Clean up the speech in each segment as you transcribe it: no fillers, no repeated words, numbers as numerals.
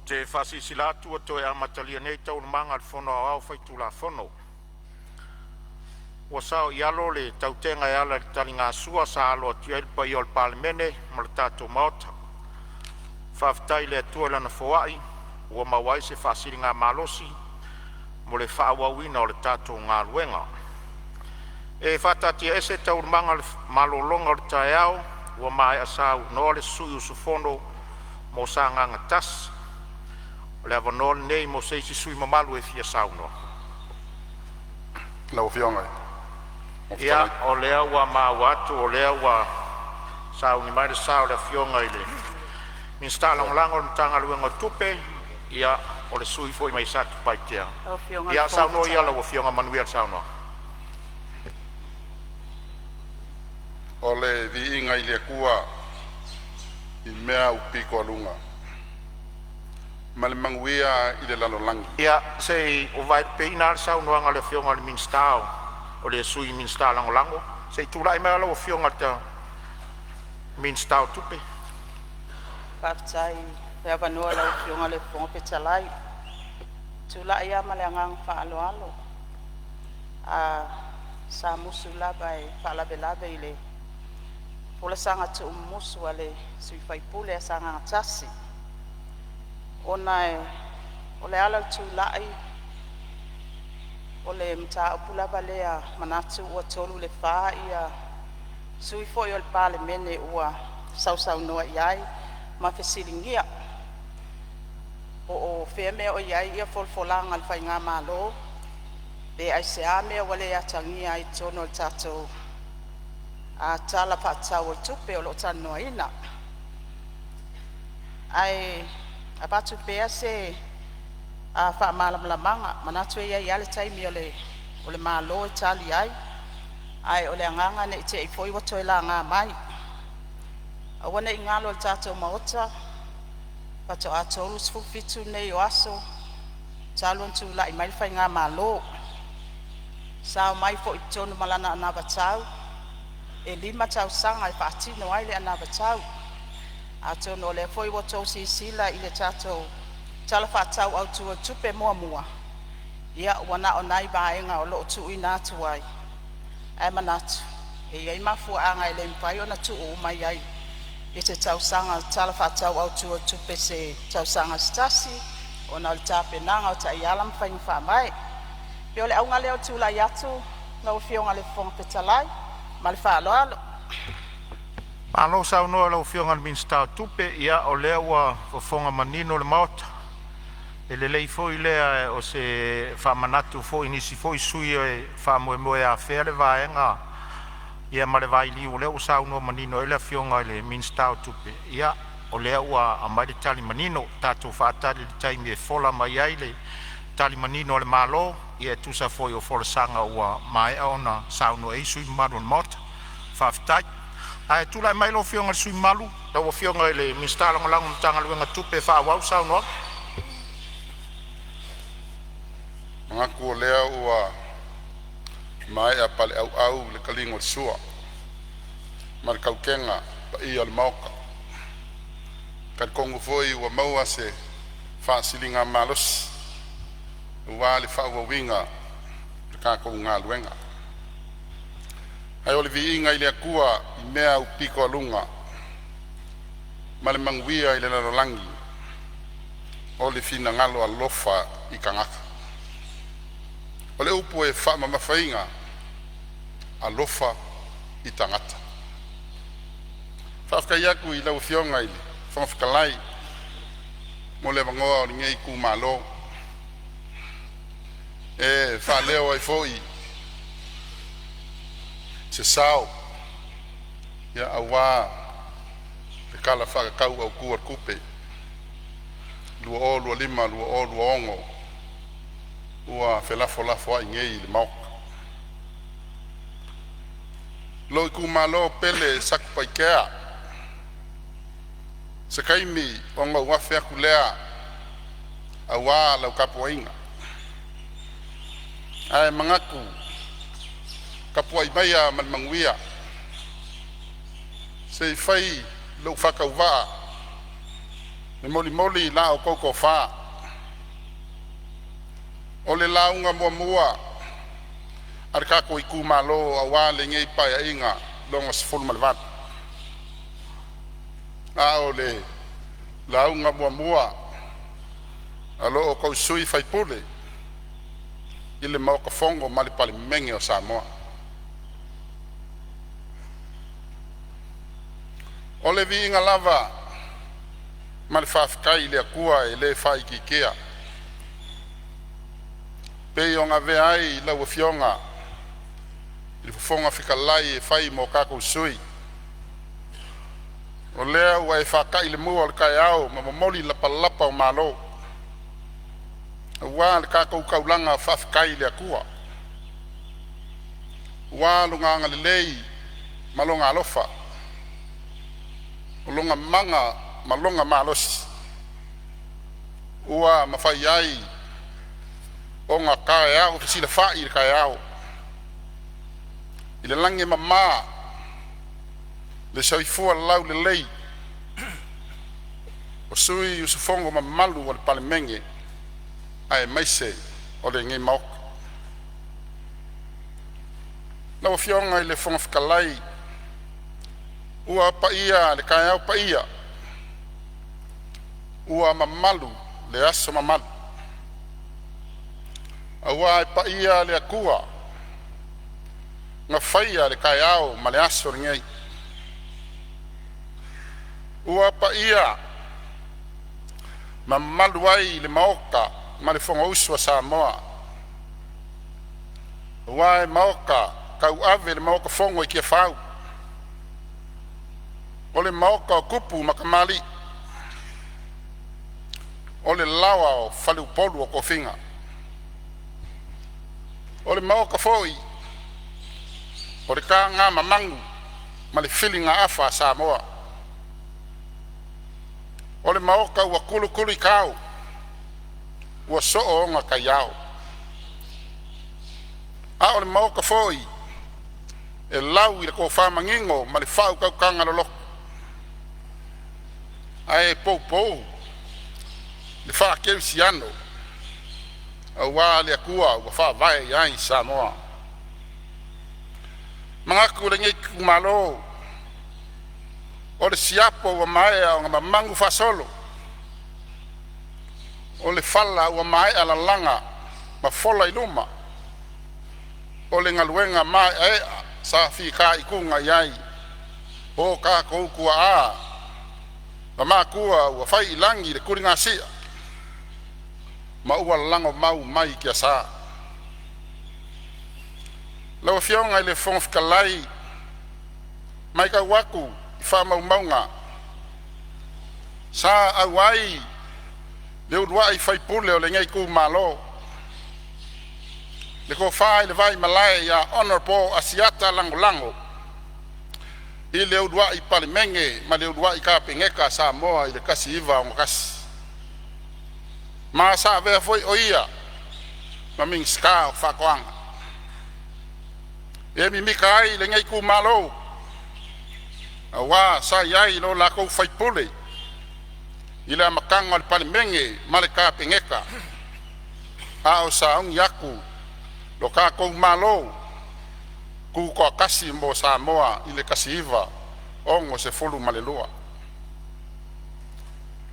te faasilasila atu ua toe amatalia nei Taualumaga a le Fono Aoao Faitulafono. Ua saoialo le tautega e ala i le taligasua sa alo atu ai le paia o le Palemene ma le tatou Maota. Faafetai i le Atua i Lana foai ua maua ai se faasiligamalosi mo le faaauauina o le tatou galuega. E faataatiaese Taualumaga o le malologa o le taeao ua maea saunoa le sui usufono mo Sagaga 1. O le avanoa lenei mo se isi sui usufono mamalu e fia saunoa. Lau Afioga i le Fofoga Ia, Fetalai. O lea ua maua atu o lea ua sauni mai le sa o le Afioga i le Minisita Lagolago o le Matagaluega o Tupe, o le sui usufono foi mai Satupaitea. Lau Afioga i le Ia Fofoga saunoa ia Fetalai. lau Afioga, manuia le saunoaga. O le viiga i le Atua i mea aupito aluga ma le manuia i le lalolagi. Ia, se i ou vaelupeina lava le saunoaga a le Afioga i le Minisita o le Sui Minisita Lagolago. Se i tulai mai lau Afioga i le Minisita o Tupe. Faafetai mo le avanoa i lau Afioga i le Fofoga Fetalai. Ou te tulai lava ma le agaga faaaloalo, sa musu lava e faalavelave i le folasaga tuumumusu a le sui usufono a Sagaga 1, ona o le ala o le tulai, o le mataupu lava lea e manatu ua 3 i le 4 sui usufono foi o le Palemene ua sausaunoa i ai ma fesiligia po o fea le mea o i ai folafolaga a le faigamalo, pe aisea le mea ua le atagia ai i totonu o le tatou Tala Faatatau o le Tupe o lo o talanoaina. Ae avatu pea se faamalamalamaga, e manatu e i ai lava le taimi o le Malo e tali ai, ae o le agaga ne i te i foi ua toe laga mai. Aua ne i galo i le tatou Maota, faatoa 37 nei o aso talu ona tulai mai le faigamalo. Sa omai foi i totonu ma lana anavatau e 5 tausaga e faatino ai le anavatau. Atonu o lea foi ua outou silasila i le tatou Tala Faatatau Autu o le Tupe Muamua, ia ua na o nai vaega o lo o tuuina atu ai, ae manatu e i ai mafuaaga e le mafai ona tuu uma i ai i se tausaga Tala Faatatau Autu o le Tupe i se tausaga se tasi ona o le tapenaga o taiala ma faiga faavae. E pei o le auga lea o le tulai atu lau Afioga i le Fofoga Fetalai ma le faaaloalo. Malo saunoa i lau Afioga i le Minisita o Tupe. Ia o lea ua fofoga manino le Maota, e lelei foi lea o se faamanatu foi i nisi foi sui usufono e faamoemoe e afea le vaega ma le vailiu o lea ua saunoa manino ai le Afioga i le Minisita o Tupe. Ia o lea ua aumai le tali manino, tatou faatali i le taimi e fola mai ai le tali manino a le Malo e tusa foi o folasaga ua maea ona saunoa i ai sui usufono mamalu o le Maota. Faafetai. Ae tulai mai lau Afioga i le sui usufono mamalu, lau Afioga i le Minisita Lagolago o le Matagaluega o Tupe e faaauau le saunoaga. E manatu o lea ua maea paleauau le taliga o le sua ma le tautega paia o le Maota. E talitonu foi ua maua se faasiligamalosi aua le faaauauina o le tatou galuega. Ae o le viiga i le Atua i mea aupito aluga ma le manuia i le lalolagi o le finagalo alofa i tagata. O le upu e faamamafaina, “Alofa i tagata.” Faafetai atu i lau Afioga i le Fofoga Fetalai mo le avanoa o lenei itumalo e faaleo ai foi se sao aua le Tala Faatatau Autu o le Tupe 2025/2026 ua felafolafoai nei i le Maota. Lou itumalo pele Satupaitea, se taimi ona ou afe atu lea aua lau tapuaiga, ae manatu, tapuai maia ma le manuia se i fai lou faatauvaa Le molimoli i la outou tofa, o le lauga muamua a le tatou itumalo aua lenei Paeaiga lona XVIII, a o le lauga muamua a lo outou sui usufono i le Maota Fono ma le Palemene o Samoa. O le viiga lava ma le faafetai i le Atua e le faaitiitia pei ona avea ai lau Afioga i le Fofoga Fetalai e fai ma o tatou sui, o lea ua e faata'i i le mua o le taeao ma momoli lapalapa o malo aua le tatou taulaga faafetai i le Atua, ua Lona agalelei ma Lona alofa, o Lona mana ma Lona malosi ua mafai ai ona taeao fesilafai le taeao i le lagi e mama, le soifua laulelei o sui usufono mamalu o le Palemene aemaise o lenei Maota. Lau Afioga i le Fofoga Fetalai, ua paia le taeao paia, ua mamalu le aso mamalu, aua e paia le Atua na faia le taeao ma le aso lenei. Ua paia mamalu ai le Maota ma le Fonousu a Samoa, aua e maota tauave le Maota Fono i Tiafau, o le maota o tupu ma tamalii, o le laoa o faleupolu o tofiga. O le Maota foi o le tagamamanu ma le filigaafa a Samoa. O le Maota ua tulutuluitao ua soo ona taiao, a o le Maota foi e lau i le tofamanino ma le faautautaga loloto, ae poupou le faakerisiano aua le Atua ua faavae i ai Samoa. E Manatu lenei itumalo o le siapo ua maea ona mamagu faasolo, o le fala ua maea lalaga ma fola i luma, o le galuega maeaea sa fitaituga i ai o tatou tuaa ma matua ua fai i lagi le tuligasia ma ua lagomau mai i tiasa. Lau Afioga i le Fofoga Fetalai, e matau atu i faamaumauga sa auai le uluai faipule o lenei itumalo, le tofa i le Vaimalae ia Hon Asiata Lagolago i le uluai Palemene ma le uluai Kapeneta a Samoa i le 1961, ma sa avea foi o ia ma Minisita o Faatoaga. E mimita ai lenei itumalo auā sa i ai lo latou faipule i le amataga o le Palemene ma le Kapeneta a o sauni atu lo tatou Malo Tutoatasi mo Samoa i le 1962.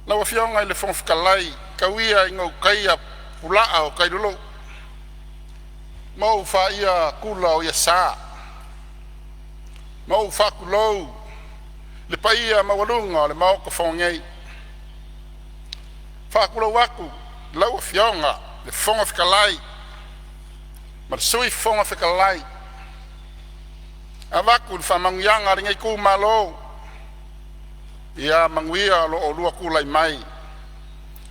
Lau Afioga i le Fofoga Fetalai, tau ia ina ou taia pulaa o tailulu ma ou faia tula o iasa ma ou faatulou i le paia maualuga o le Maota Fono nei. E faatulou atu i lau Afioga i le Fofoga Fetalai ma le Sui Fofoga Fetalai, avatu le faamanuiaga a lenei itumalo, ia manuia lo oulua tulai mai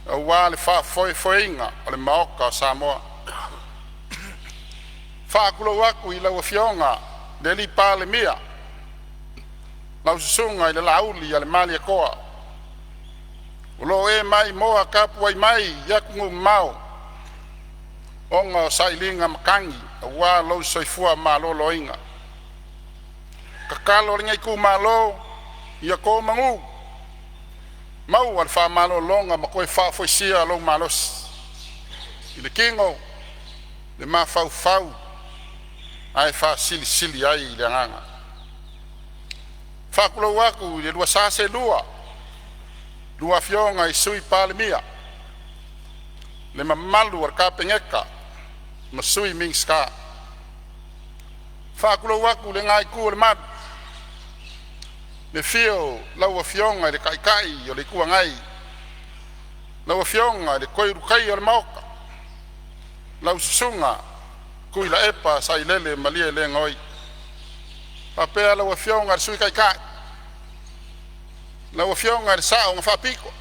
aua le faafoefoeina o le Maota o Samoa. E faatulou atu i lau Afioga i le Palemia, lau Susuga i le Laaulialemalietoa, o lo o e maimoa tapuai mai i atunuu mamao ona o sailiga matagi aua lou soifua maloloina. O le tatalo a lenei itumalo, ia to manu Maua le faamalologa ma toe faafoisia lou malosi i le tino, le mafaufau ae faasilisili ai le agaga. Faatulou atu i le lua sa seelua, lua Afioga i Sui Palemia, le mamalu o le Kapeneta ma Sui Minisita. Faatulou atu i lena itu o le malu, le afio o lau Afioga i le Taitai o le Itu Agai, lau Afioga i le Toe Ulutaia o le Maota, lau Susuga Tuilaepa Sailele Malielegaoi, faapea lau Afioga i le Sui Taitai, lau Afioga i le Sao na Faapito,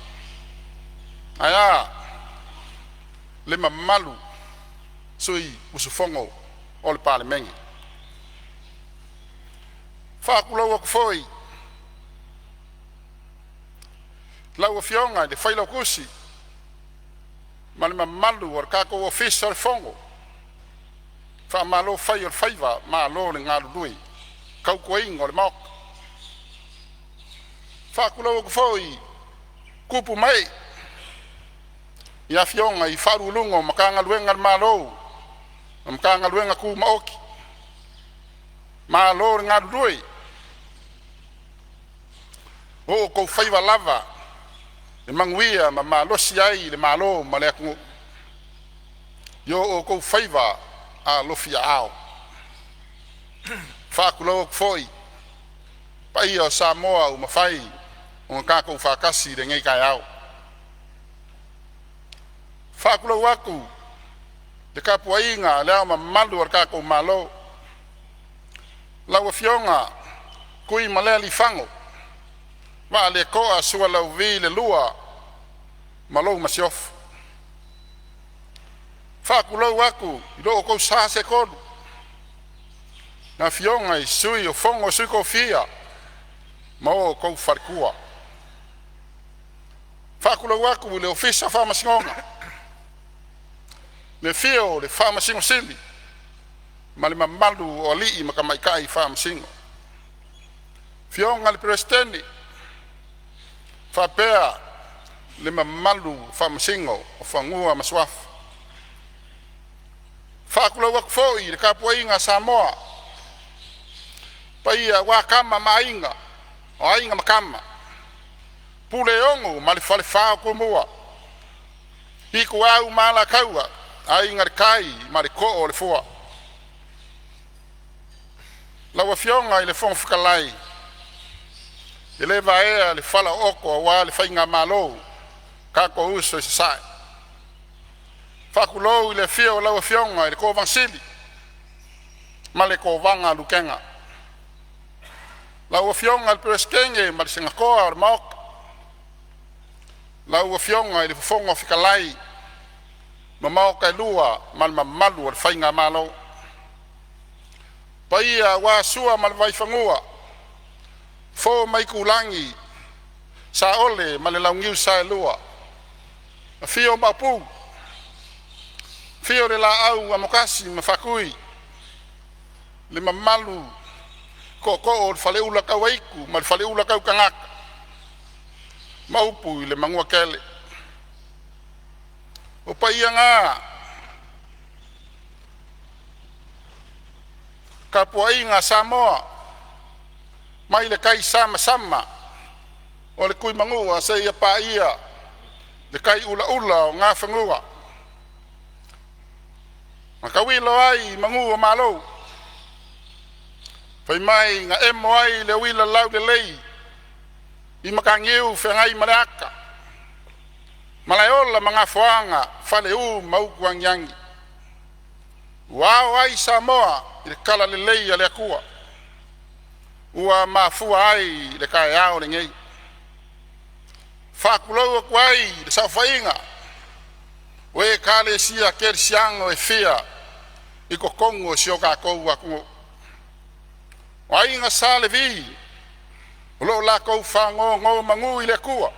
ae a le mamalu sui usufono o le Palemene. Faatulou atu foi i lau Afioga i le Failautusi ma le mamalu o le Ofisa o le Fono, faamalo fai o le faiva malo le galulue i le tautuaina o le Maota. Faatulou atu foi i tupu ma ee i afioga i Ofisa Sili o Pulega o Matagaluega a le Malo ma Matagaluega Tumaoti, malo le galulue. O outou faiva lava e manuia ma malosi ai le malo ma le atunuu i o outou faiva alofiaao. Faatulou atu foi i paia o Samoa ua mafai ona tatou faatasi i lenei taeao. Faatulou atu i le tapuaiga a Le Ao Mamalu o le tatou Malo, lau Afioga Tuimalealiifano Vaaletoa Sualauvi II ma lou Masiofo. Faatulou atu i lo outou sa seetolu Afioga i Sui o le Fono a Sui Tofia ma outou faletua. Faatulou atu i le Ofisa o Faamasinoga, le afio o le Faamasino Sili ma le mamalu o alii ma tamaitai Faamasino. Afioga i le Peresetene faapea le mamalu o Faamasino o Fanua ma Suafa. Faatulou atu foi i le tapuaiga a Samoa, paia aua Tama ma Aiga, o Aiga ma Tama, Puleono ma le falefa o Tumua, Ituau ma Alataua, Aiga i le Tai ma le Too o le Fua. Lau Afioga i le Fofoga Fetalai, e le vaea le falaooto aua le faigamalo a tatou uso i Sasae. Faatulou i le afio o lau Afioga i le Kovana Sili ma le Kovana a Lutena, lau Afioga i le Peresetene ma le Senatoa o le Maota, lau Afioga i le Fofoga Fetalai ma Maota e Lua ma le mamalu o le faigamalo. Paia aua Sua ma le Vaifanua, Fofo ma Aitulagi, Saole ma le Launiu Saelua, afio Maopu, afio le Laau Amotasi ma Faatui, le mamalu i Tootoo o le Faleula Tauaitu ma le Faleula Tautagata ma upu i le Manuatele. O paia na tapuaiga Samoa mai le taisamasama o le Tuimanua seia paia le taiulaula o Nafanua na tauilo ai manu o Malo, fai mai na emo ai le uila laulelei i mataniu Feagaimaleata Malaeola ma Gafoaga, Faleu ma Utuagiagi, ua ao ai Samoa i le talalelei a le Atua ua mafua ai le taeao lenei. Faatulou atu ai i le saofaiga o Ekalesia Kerisiano e fia i totonu o si o tatou atunuu. O Aiga Sa Levi, o lo o latou faanonomanu i le Atua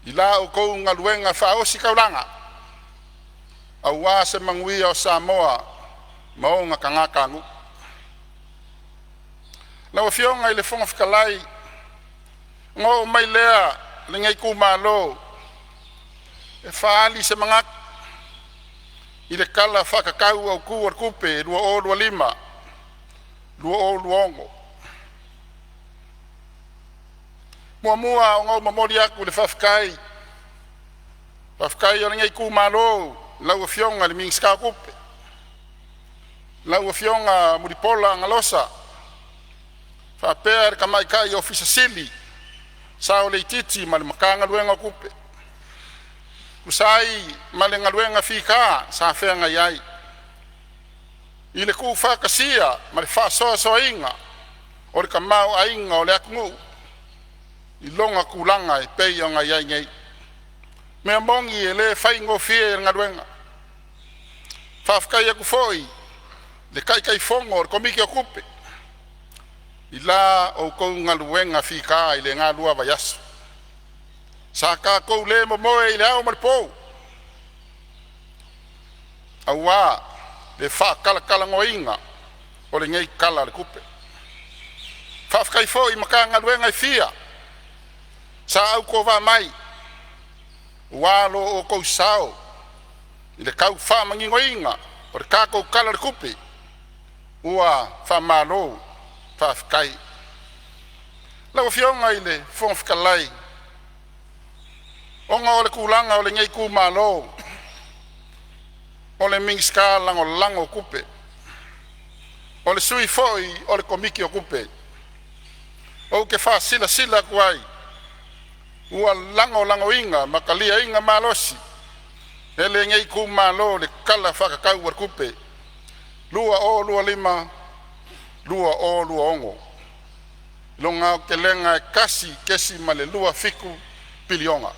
i la outou galuega faaositaulaga aua se manuia o Samoa ma ona tagatanuu. Lau Afioga i le Fofoga Fetalai, ona oo mai lea lenei itumalo e faaali se manatu i le Tala Faatatau Autu o le Tupe 2024/2026. Muamua ona ou momoli atu le faafetai a lenei itumalo i lau Afioga i le Minisita o Tupe, lau Afioga Mulipola Anarosa faapea le Tamaitai Ofisa Sili Saoleitiiti ma le Matagaluega o Tupe, tusa ai ma le galuega fita sa feagai ai i le tuufaatasia ma le faasoasoaina o le tamaoaiga o le atunuu i lona tulaga e pei ona i ai nei. Mea moni e le faigofie le galuega. Faafetai atu foi i le Taitaifono o le Komiti o Tupe i la outou galuega fita i le galua vaiaso. Sa tatou le momoe i le ao ma le po aua le faatalatalanoaina o lenei Tala o le Tupe. Faafetai foi i Matagaluega e fia sa autovaa mai aua lo outou sao i le tau faamaninoina o le tatou Tala o le Tupe. Ua faamalo faafetai. Lau Afioga i le Fofoga Fetalai, ona o le tulaga o lenei itumalo o le Minisita Lagolago o Tupe, o le sui foi o le Komiti o Tupe, ou te faasilasila atu ai ua lagolagoina ma taliaina malosi e lenei itumalo le Tala Faatatau o le Tupe 2024/2026 i lona aotelega e $1.27 piliona.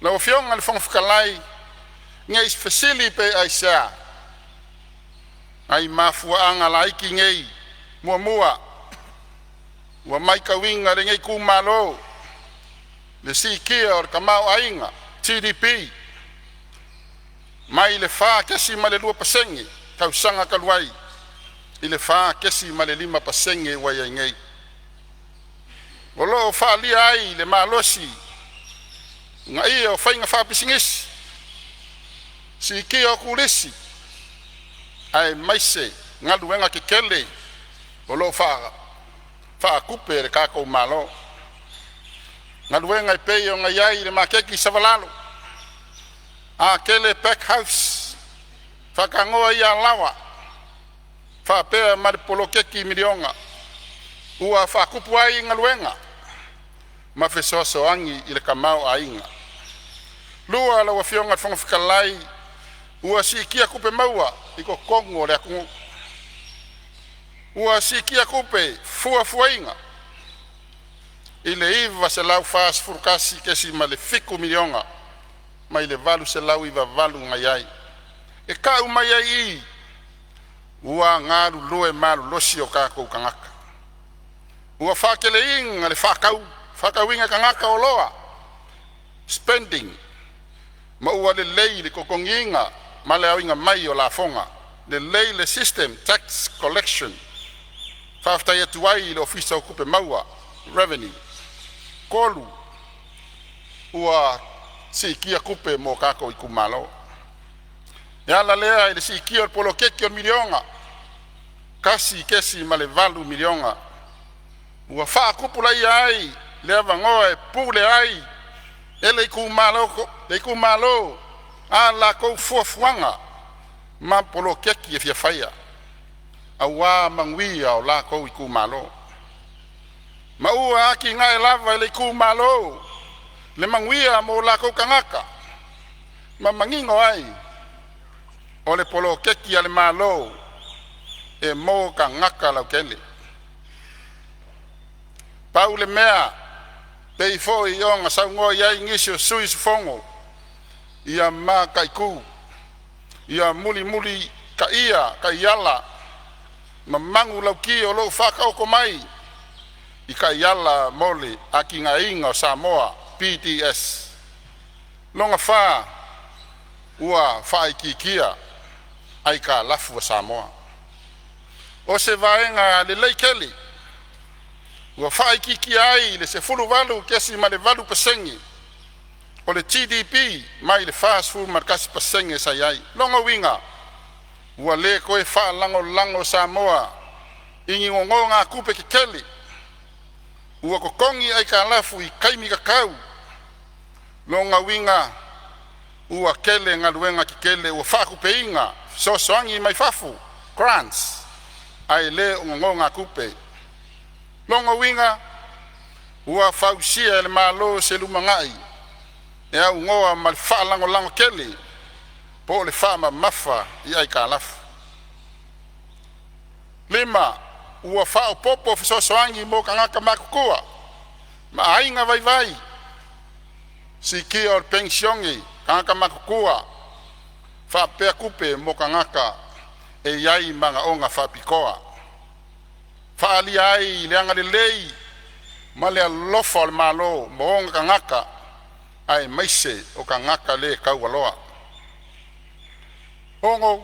Lau Afioga i le Fofoga Fetalai, ne i fesili pe aisea, nai mafuaaga laiti nei. Muamua, ua matauina e lenei itumalo le siitia o le tamaoaiga GDP mai le 4.2% i le tausaga talu ai i le 4.5% ua i ai nei. O lo o faaalia ai le malosi uunaia o faiga faapisinisi, siitia o turisi aemaise galuega tetele o lo o faatupe e le tatou Malo. Galuega e pei ona i ai le maketi i Savalalo, Atele Pack House, Faatanoa i Alaoa faapea ma le poloketi miliona ua faatupu ai galuega ma fesoasoani i le tamaoaiga. Lua, lau Afioga i le Fofoga Fetalai, ua siitia tupe maua i totonu o le atunuu. Ua siitia tupe fuafuaina i le $941.7 miliona mai le $898 na i ai, e tau mai ai i i ua galulue malolosi o tatou tagata. Ua faateleina le faatauina e tagata o oloa spending ma ua lelei le totogiina ma le aoina mai o lafoga. Lelei le system tax collection. Faafetai atu ai i le Ofisa o Tupe Maua Revenue. Tolu, ua siitia tupe mo tatou itumalo. E ala lea i le siitia o le poloketi o le miliona $1.8 miliona ua faatupulaia ai le avanoa e pule ai e le itumalo a latou fuafuaga ma poloketi e fia faia aua manuia o latou itumalo. Ma ua atinae lava e le itumalo le manuia mo latou tagata ma manino ai o le poloketi a le Malo e mo tagata lautele. Pau le mea pei foi ona saunoa i ai nisi o sui usufono, ia mataitu, ia mulimulitaia taiala ma manulauti o lo o faataoto mai i taiala mo le atinaeina o Samoa PDS. Lona fa, ua faaitiitia aitalafu a Samoa. O se vaega lelei tele Ua faaitiitia ai i le 18.8% o le GDP mai le 41% sa i ai. O lona uiga ua le toe faalagolago Samoa i ni nonogatupe tetele. Ua totogi aitalafu i taimi tatau. Lona uiga ua tele galuega tetele ua faatupeina fesoasoani mai fafo (grants) ae le o nonogatupe. Lona uiga ua fausia e le Malo se lumanai e aunoa ma le faalagolago tele po o le faamamafa i aitalafu. 5. Ua faaopoopo fesoasoani mo tagata matutua ma aiga vaivai. Siitia o le Penisione a Tagata Matutua faapea tupe mo tagata e iai manaoga faapitoa. Faaalia ai le agalelei ma le alofa o le Malo mo ona tagata aemaise o tagata le taualoa. 6.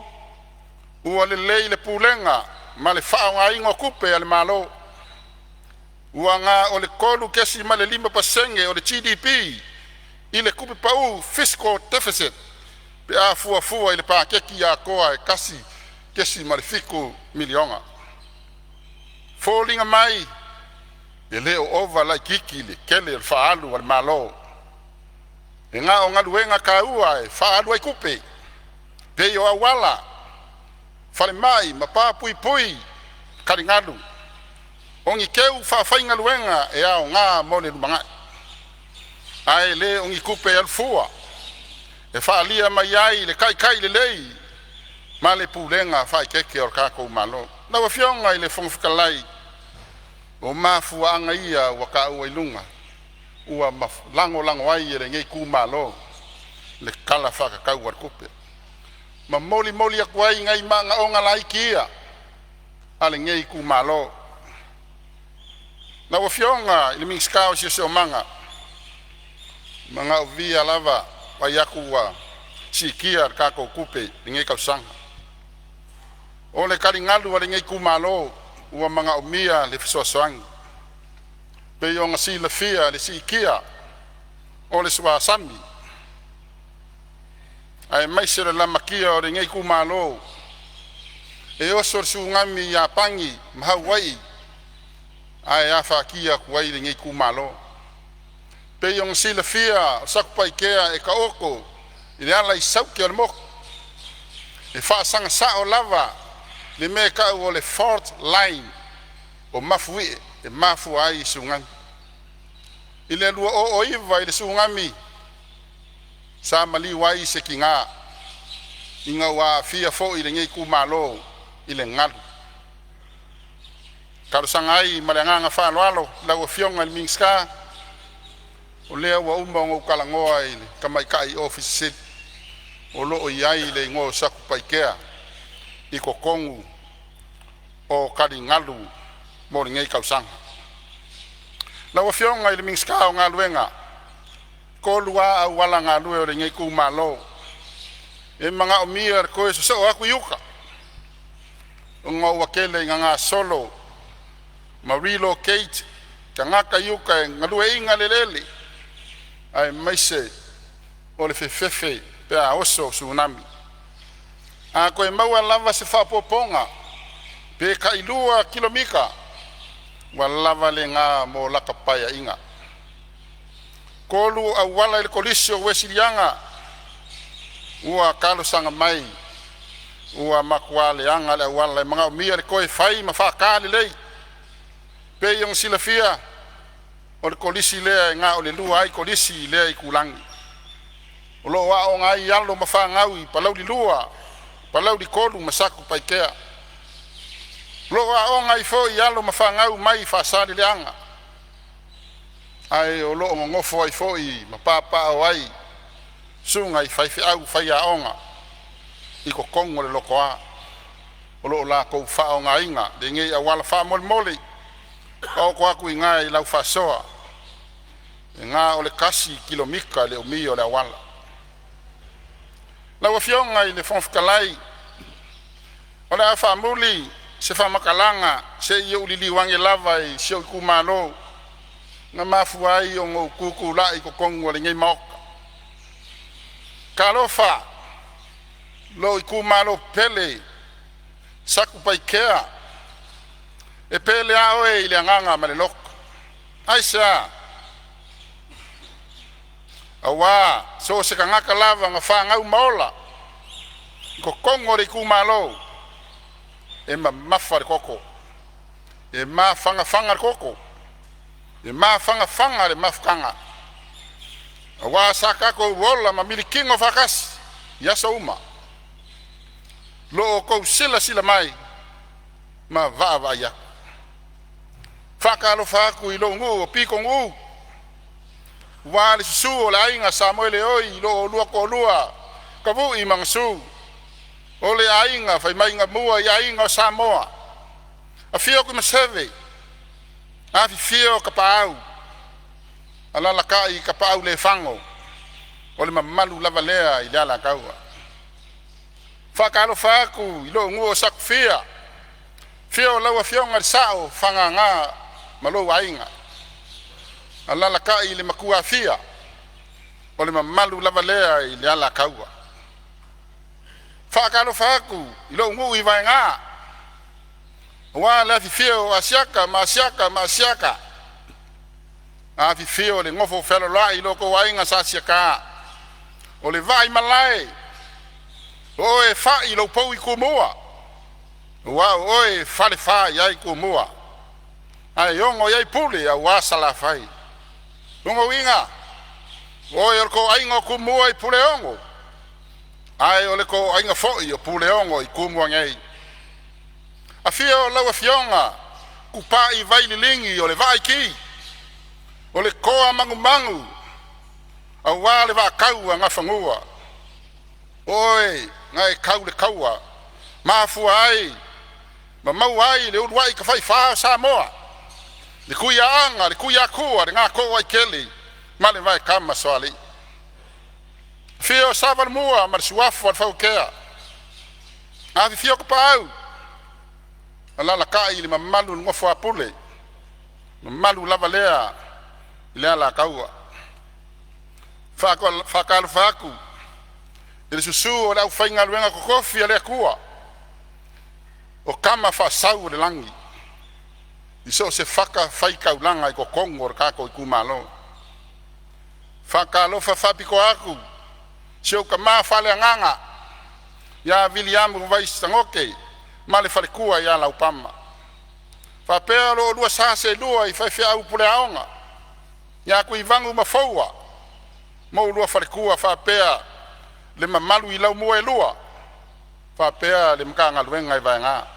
Ua lelei le pulega ma le faaaogaina o tupe a le Malo, ua na o le 3.5% o le GDP i le tupe pau (fiscal deficit) pe a fuafua i le paketi atoa e $1.7 miliona. Foliga mai e le o ova laitiiti le tele o le faaalu a le Malo, e na o galuega taua e faaalu ai tupe, pei o auala, falemai ma pa puipui taligalu. O ni teu faafaigaluega e aoga mo le lumanai, ae le o ni tupe alu fua e faaalia mai ai le taitai lelei ma le pulega faaeteete o le tatou Malo. Lau Afioga i le Fofoga Fetalai, o mafuaaga ia ua taua i luga ua lagolago ai e lenei itumalo le Tala Faatatau o le Tupe. Ma molimoli atu ai nai manaoga laiti ia a lenei itumalo. Lau Afioga i le Minisita o Siosiomaga, manaovia lava vaai atu ua siitia le tatou tupe i lenei tausaga. O le taligalu a lenei itumalo ua manaomia le fesoasoani. Pei ona silafia le siitia o le suasami aemaise le lamatia o lenei itumalo. E oso le Tsunami i Iapani ma Hawaii ae afatia atu ai lenei itumalo. Pei ona silafia o Satupaitea e taoto i le ala i saute o le motu. E faasaga sao lava le mea e tau o le fault line o Mafuie e mafua ai Tsunami. I le 2009 i le Tsunami sa maliu ai se tina ina ua aafia foi lenei itumalo i le galu. E talosaga ai ma le agaga faaaloalo lau Afioga i le Minisita, o lea ua uma ona ou talanoa i le tamaitai ofisa sili o lo o i ai le igoa o Satupaitea i totonu o taligalu mo lenei tausaga. Lau Afioga i le Minisita o Galuega, 3 a auala galue o lenei itumalo e manaomia le toe sosoo atu i uta ona ua tele ina gasolo ma relocate tagata i uta e galueaiina le eleele aemaise o le fefefe pe a oso tsunami. A toe maua lava se faaopopoga pe tailua kilomita ua lava lena mo lata paeaiga. 3. Auala i le Kolisi o Uesiliana ua talosaga mai ua matua leaga le auala e manaomia le toe fai ma faata lelei. Pei ona silafia o le Kolisi lea e na o le lua ai Kolisi i lea itulagi. O lo o aooga ai alo ma fanau i Palauli 2, Palauli 3 ma Satupaitea. O lo o aooga ai foi alo ma fanau mai Faasaleleaga, ae o lo o nonofo ai foi ma papaaao ai susuga i faifeau faiaoga i totonu o le Lotoa o lo o latou faaaogaina lenei auala. Faamolemole taoto atu i ina i lau faasoa. E na o le 1 kilomita le umi o le auala. Lau Afioga i le Fofoga Fetalai, o le a faamuli se faamatalaga se i ou liliu ane lava i si ou itumalo na mafua ai ona ou tu tulai i totonu o lenei maota. Talofa, lou itumalo pele Satupaitea, e pele a oe i le agaga ma le loto. Aisea? Aua so o se tagata lava na fanau ma ola i totonu o le itumalo, e mamafa le toto, e mafanafana le toto, e mafanafana le mafutaga, aua sa tatou ola ma milikino faatasi i aso uma, lo outou silasila mai ma vaavaai atu. Faatalofa atu i lou nuu o Pitonuu ua le susu o le aiga Samoeleoi i lo oulua toalua Tavui ma Gasu, o le aiga fai mai na mua i aiga o Samoa. Afio Tuimaseve, afifio Tapaau, alalatai Tapaaulefago, o le mamalu lava lea i le Alataua. Faatalofa atu i lou nuu o Satufia, afio lau afioga i le Sao Fagaga ma lou aiga, alalatai le Matuafia. O le mamalu lava lea i le Alataua. Faatalofa atu i lou nuu i Vaega, aua le afifio o Asiata ma Asiata ma Asiata, afifio le nofo fealoaloai lo outou aiga sa Asiata. O le vaimalae o oe e fai lou pou i Tumua, aua o oe e falefa i ai Tumua ae ogo i ai Pule aua Salafai. Lona uiga, o oe o le toaiga o Tumua i Puleono, ae o le toaiga foi o Puleono i Tumua nei. Afio lau Afioga Tupai Vaililigi o le Vaaiki, o le toa manumanu aua le vaa a Nafanua, o oe na e tau le taua, mafua ai ma maua ai le uluai tafaifa o Samoa, le Tuiaana le Tuiatua le Gato'oaitele ma le Vaekamasoalii. Afio Savalomua ma le suafa o le Fauatea, afifio Tapaau, alalatai le mamalu i le nofo a Pule, mamalu lava lea i le Alataua. Faatalofa atu i le susu o le aufaigaluega totofi a le Atua o Tama Faasau o le Lagi i so o se fatafaitaulaga i totonu o le tatou itumalo. Faatalofa faapitoa atu i si ou tama faaleagaga ia Viliamu Vaisi Sagote ma le faletua ia Laupama, faapea lo oulua sa seelua i faifeau puleaoga ia Tuivagu ma Foua ma oulua faletua, faapea le mamalu i laumua e lua faapea le Matagaluega i Vaega.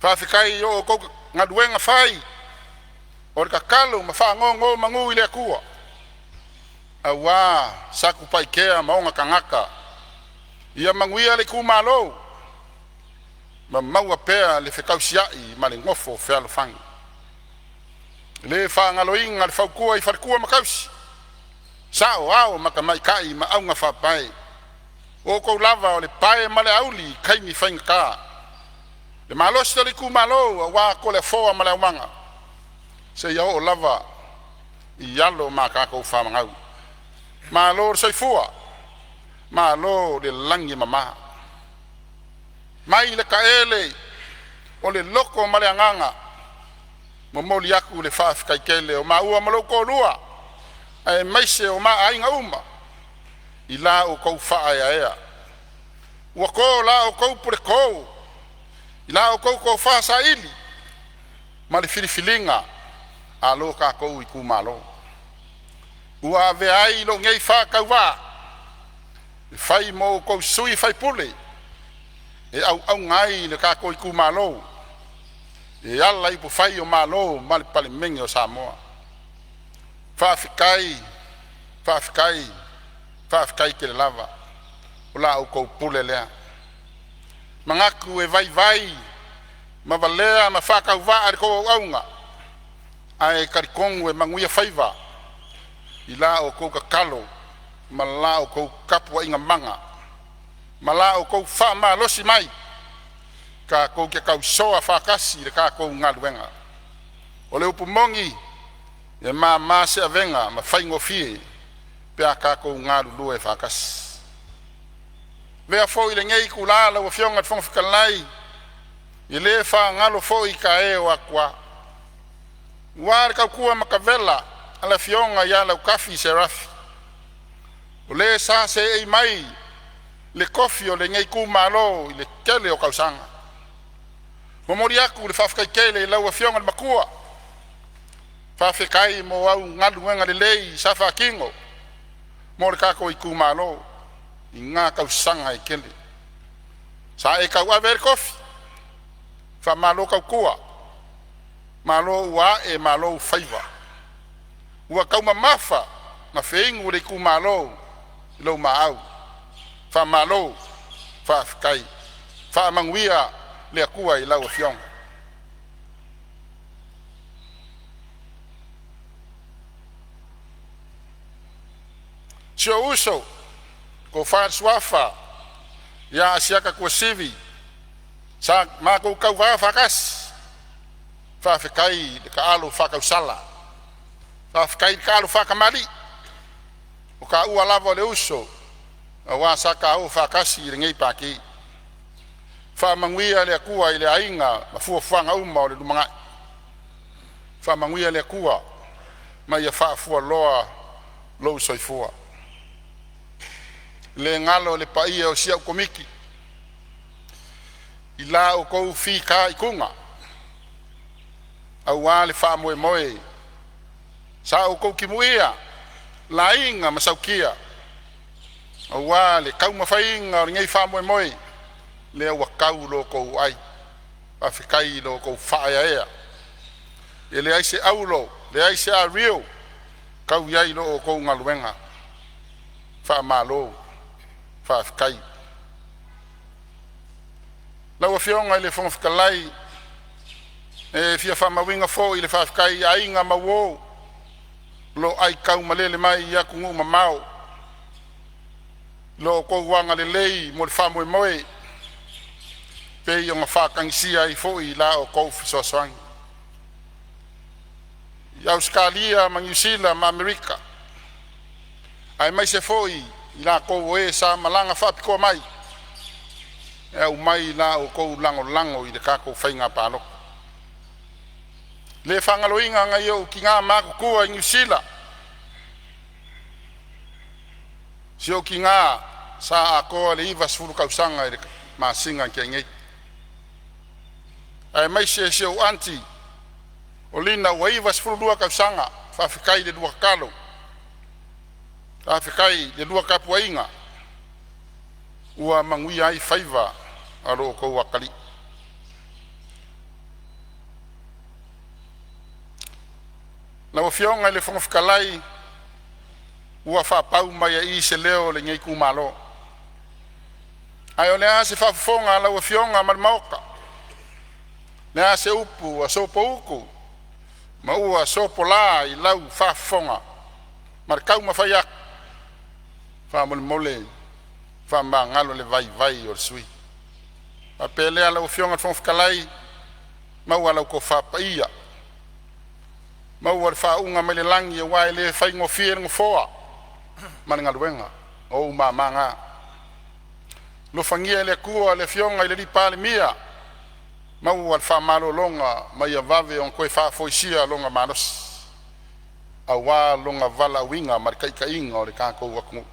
Faafetai i o outou galuega fai o le tatalo ma faanonomanu i le Atua aua Satupaitea ma ona tagata. Ia manuia le itumalo ma maua pea le fetausiai ma le nofo fealofani. E le faagaloina le fautua i faletua ma tausi, saoao ma tamaitai ma augafaapae, o outou lava o le pae ma le auli i taimi faigata. Le malosi o le itumalo aua Toleafoa ma le aumaga seia oo lava i alo ma tatou fanau. Malo le soifua, malo le lagi e mama. Mai le taele o le loto ma le agaga, momoli atu le faafetai tele o maua ma lou toalua aemaise o ma aiga uma i la outou faaeaea. Ua to la outou puleto i la outou tofa saili ma le filifiliga a lo tatou itumalo ua avea ai lou nei faatauvaa e fai ma o outou sui usufono e auauna ai i le tatou itumalo e ala i upufai o Malo ma le Palemene o Samoa. Faafetai, faafetai, faafetai tele lava. O la outou pule lea. E manatu e vaivai ma valea ma faatauvaa le tou auauna, ae talitonu e manuia faiva i la outou tatalo ma la outou tapuaiga mana ma la outou faamalosi mai. Tatou te tausoa faatasi i le tatou galuega. O le upu moni, e mama se avega ma faigofie pe a tatou galulue faatasi. Avea foi lenei itula lau Afioga i le Fofoga Fetalai e le faagalo foi tae o atua, aua le tautua matavela a le Afioga ia Lautafi Serafi, o le sa seei mai i le tofi o lenei itumalo i le tele o tausaga. E momoli atu le faafetai tele i lau Afioga i le Matua, faafetai mo au galuega lelei sa faatino mo le tatou itumalo i na tausaga e tele sa e tauave ai le tofi. Faamalo tautua, malo ua ae, malo faiva. Ua taumamafa ma feinu le itumalo i lou maau. Faamalo faafetai. Faamanuia le Atua i lau Afioga. Si ou uso le Tofa i le Suafa ia Asiata Tuasivi sa matou tauva faatasi, faafetai le taalo faatausala, faafetai le taalo faatamalii. O taua lava o le uso aua sa taua o faatasi i lenei Pati. Faamanuia le Atua i le aiga ma fuafuaga uma o le lumanai. Faamanuia le Atua ma ia faafualoa lou soifua. E le galo le paia o si au Komiti i la outou fitaituga aua le faamoemoe sa outou timuia, laina ma sautia aua le taumafaiga o lenei faamoemoe, lea ua tau lo outou ai. Faafetai i lo outou faaeaea. E leai se aulo, leai se ario e tau i ai lo outou galuega. Faamalo faafetai. Lau Afioga i le Fofoga Fetalai, e fia faamauina foi le faafetai i aiga ma uo o lo o aitaumalele mai i atunuu mamao i lo outou agalelei mo le faamoemoe e pei ona faatagisia ai foi la outou fesoasoani. I Ausetalia ma Niu Sila ma Amerika, aemaise foi i latou o e sa malaga faapitoa mai e aumai la outou lagolago i le tatou faiga palota. E le faagaloina nai ou tina matutua i Niu Sila, si ou tina sa atoa le 90 tausaga i le masina na tea nei, aemaise si ou aunty o Lina ua 92 tausaga. Faafetai i le lua tatalo, faafetai i le lua tapuaiga ua manuia ai faiva o lo outou atalii. Lau Afioga i le Fofoga Fetalai, ua faapau mai ai i i se leo o lenei itumalo. Ae o le a se faafofoga a lau Afioga ma le Maota? O le a se upu ua sopoutu ma ua sopola i lau faafofoga ma le taumafai atu? Faamolemole faamagalo le vaivai o le sui usufono. Ona faapea lea, lau Afioga i le Fofoga Fetalai, maua lau tofa paia, maua le faauuga mai le lagi aua e le faigofie le nofoa ma le galuega. O ou mama na. Alofagia e le Atua le Afioga i le Palemia, maua le faamalologa ma ia vave ona toe faafoisia lona malosi aua lona valaauina ma le taitaiga o le tatou atunuu.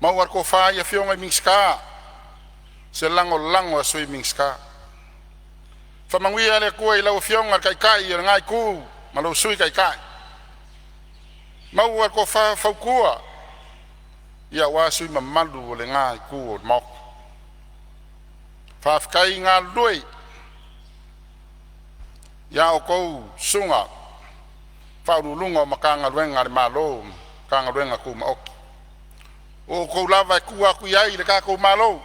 Maua le tofa i afioga i Minisita, se lagolago a Sui Minisita. Faamanuia le Atua i lau Afioga i le Taitai o lena Itu ma lou Sui Taitai, maua le tofa fautua aua sui usufono mamalu o lena itu o le Maota. Faafetai galulue i a outou susuga i Ofisa Sili o Pulega o Matagaluega a le Malo ma Matagaluega Tumaoti. O outou lava e tua atu i ai le tatou Malo.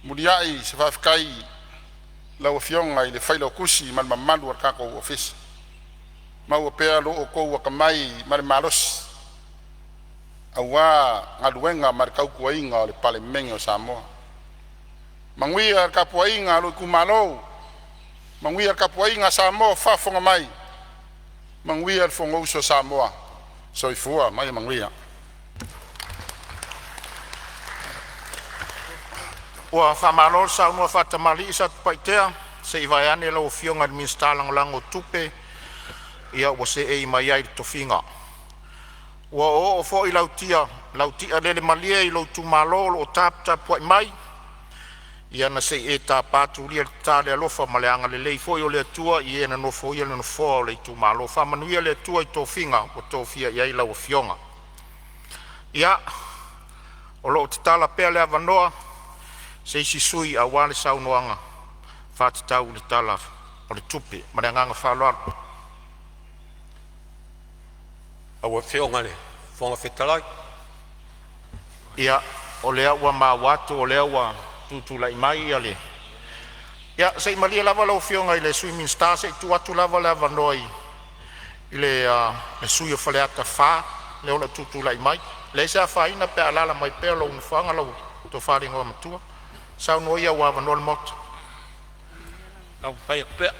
Muliai se faafetai i lau Afioga i le Failautusi ma le mamalu o le tatou Ofisa, maua pea lo outou atamai ma le malosi aua galuega ma le tautuaina o le Palemene o Samoa. Manuia le tapuaiga a lou itumalo, manuia le tapuaiga a Samoa o faafofoga mai. Manuia le Fonousu a Samoa. Soifua ma ia manuia. Ua faamalo le saunoa faatamalii Satupaitea, se i vaeane lau Afioga i le Minisita Lagolago o Tupe, ia ua seei mai ai i le tofiga. Ua oooo foi lau tialele malie i lou itumalo o lo o taputapuai mai, ia na se i e tapa atu ia le alofa ma le agalelei foi o le Atua i e na nofoia le nofoa o le itumalo. Faamanuia le Atua i tofiga ua tofia i ai lau Afioga. Ia, o lo o tatala pea le avanoa mo se isi sui usufono aua le saunoaga faatatau i le Tala o le Tupe. Ma le agaga faaaloalo. Lau Afioga i le Fofoga Fetalai. Ia, o lea ua maua atu o lea ua tutulai mai le… Ia, se i malie lava lau Afioga i le Sui Minisita se i tuu atu lava le avanoa i le sui usufono mo Faleata 4 lea o lo o tutulai mai. E leai se afaina pe alaala mai pea lou nofoaga lau tofa i le Igoamatua. Saunoa ia ua avanoa le Maota. Taumafai atu pea.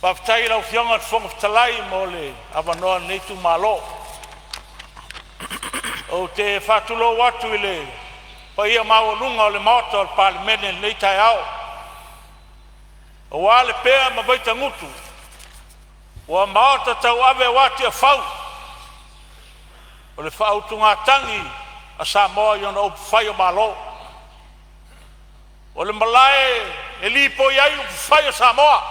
Faafetai i lau Afioga i le Fofoga Fetalai mo le avanoa o lenei itumalo. Ou te faatulou atu i le paia maualuga o le Maota o le Palemene i lenei taeao, aua le pea ma Vaitagutu ua maota tauave aua Tiafau o le faautugatagi a Samoa i ona upufai o Malo. O le malae e lipoi ai upufai o Samoa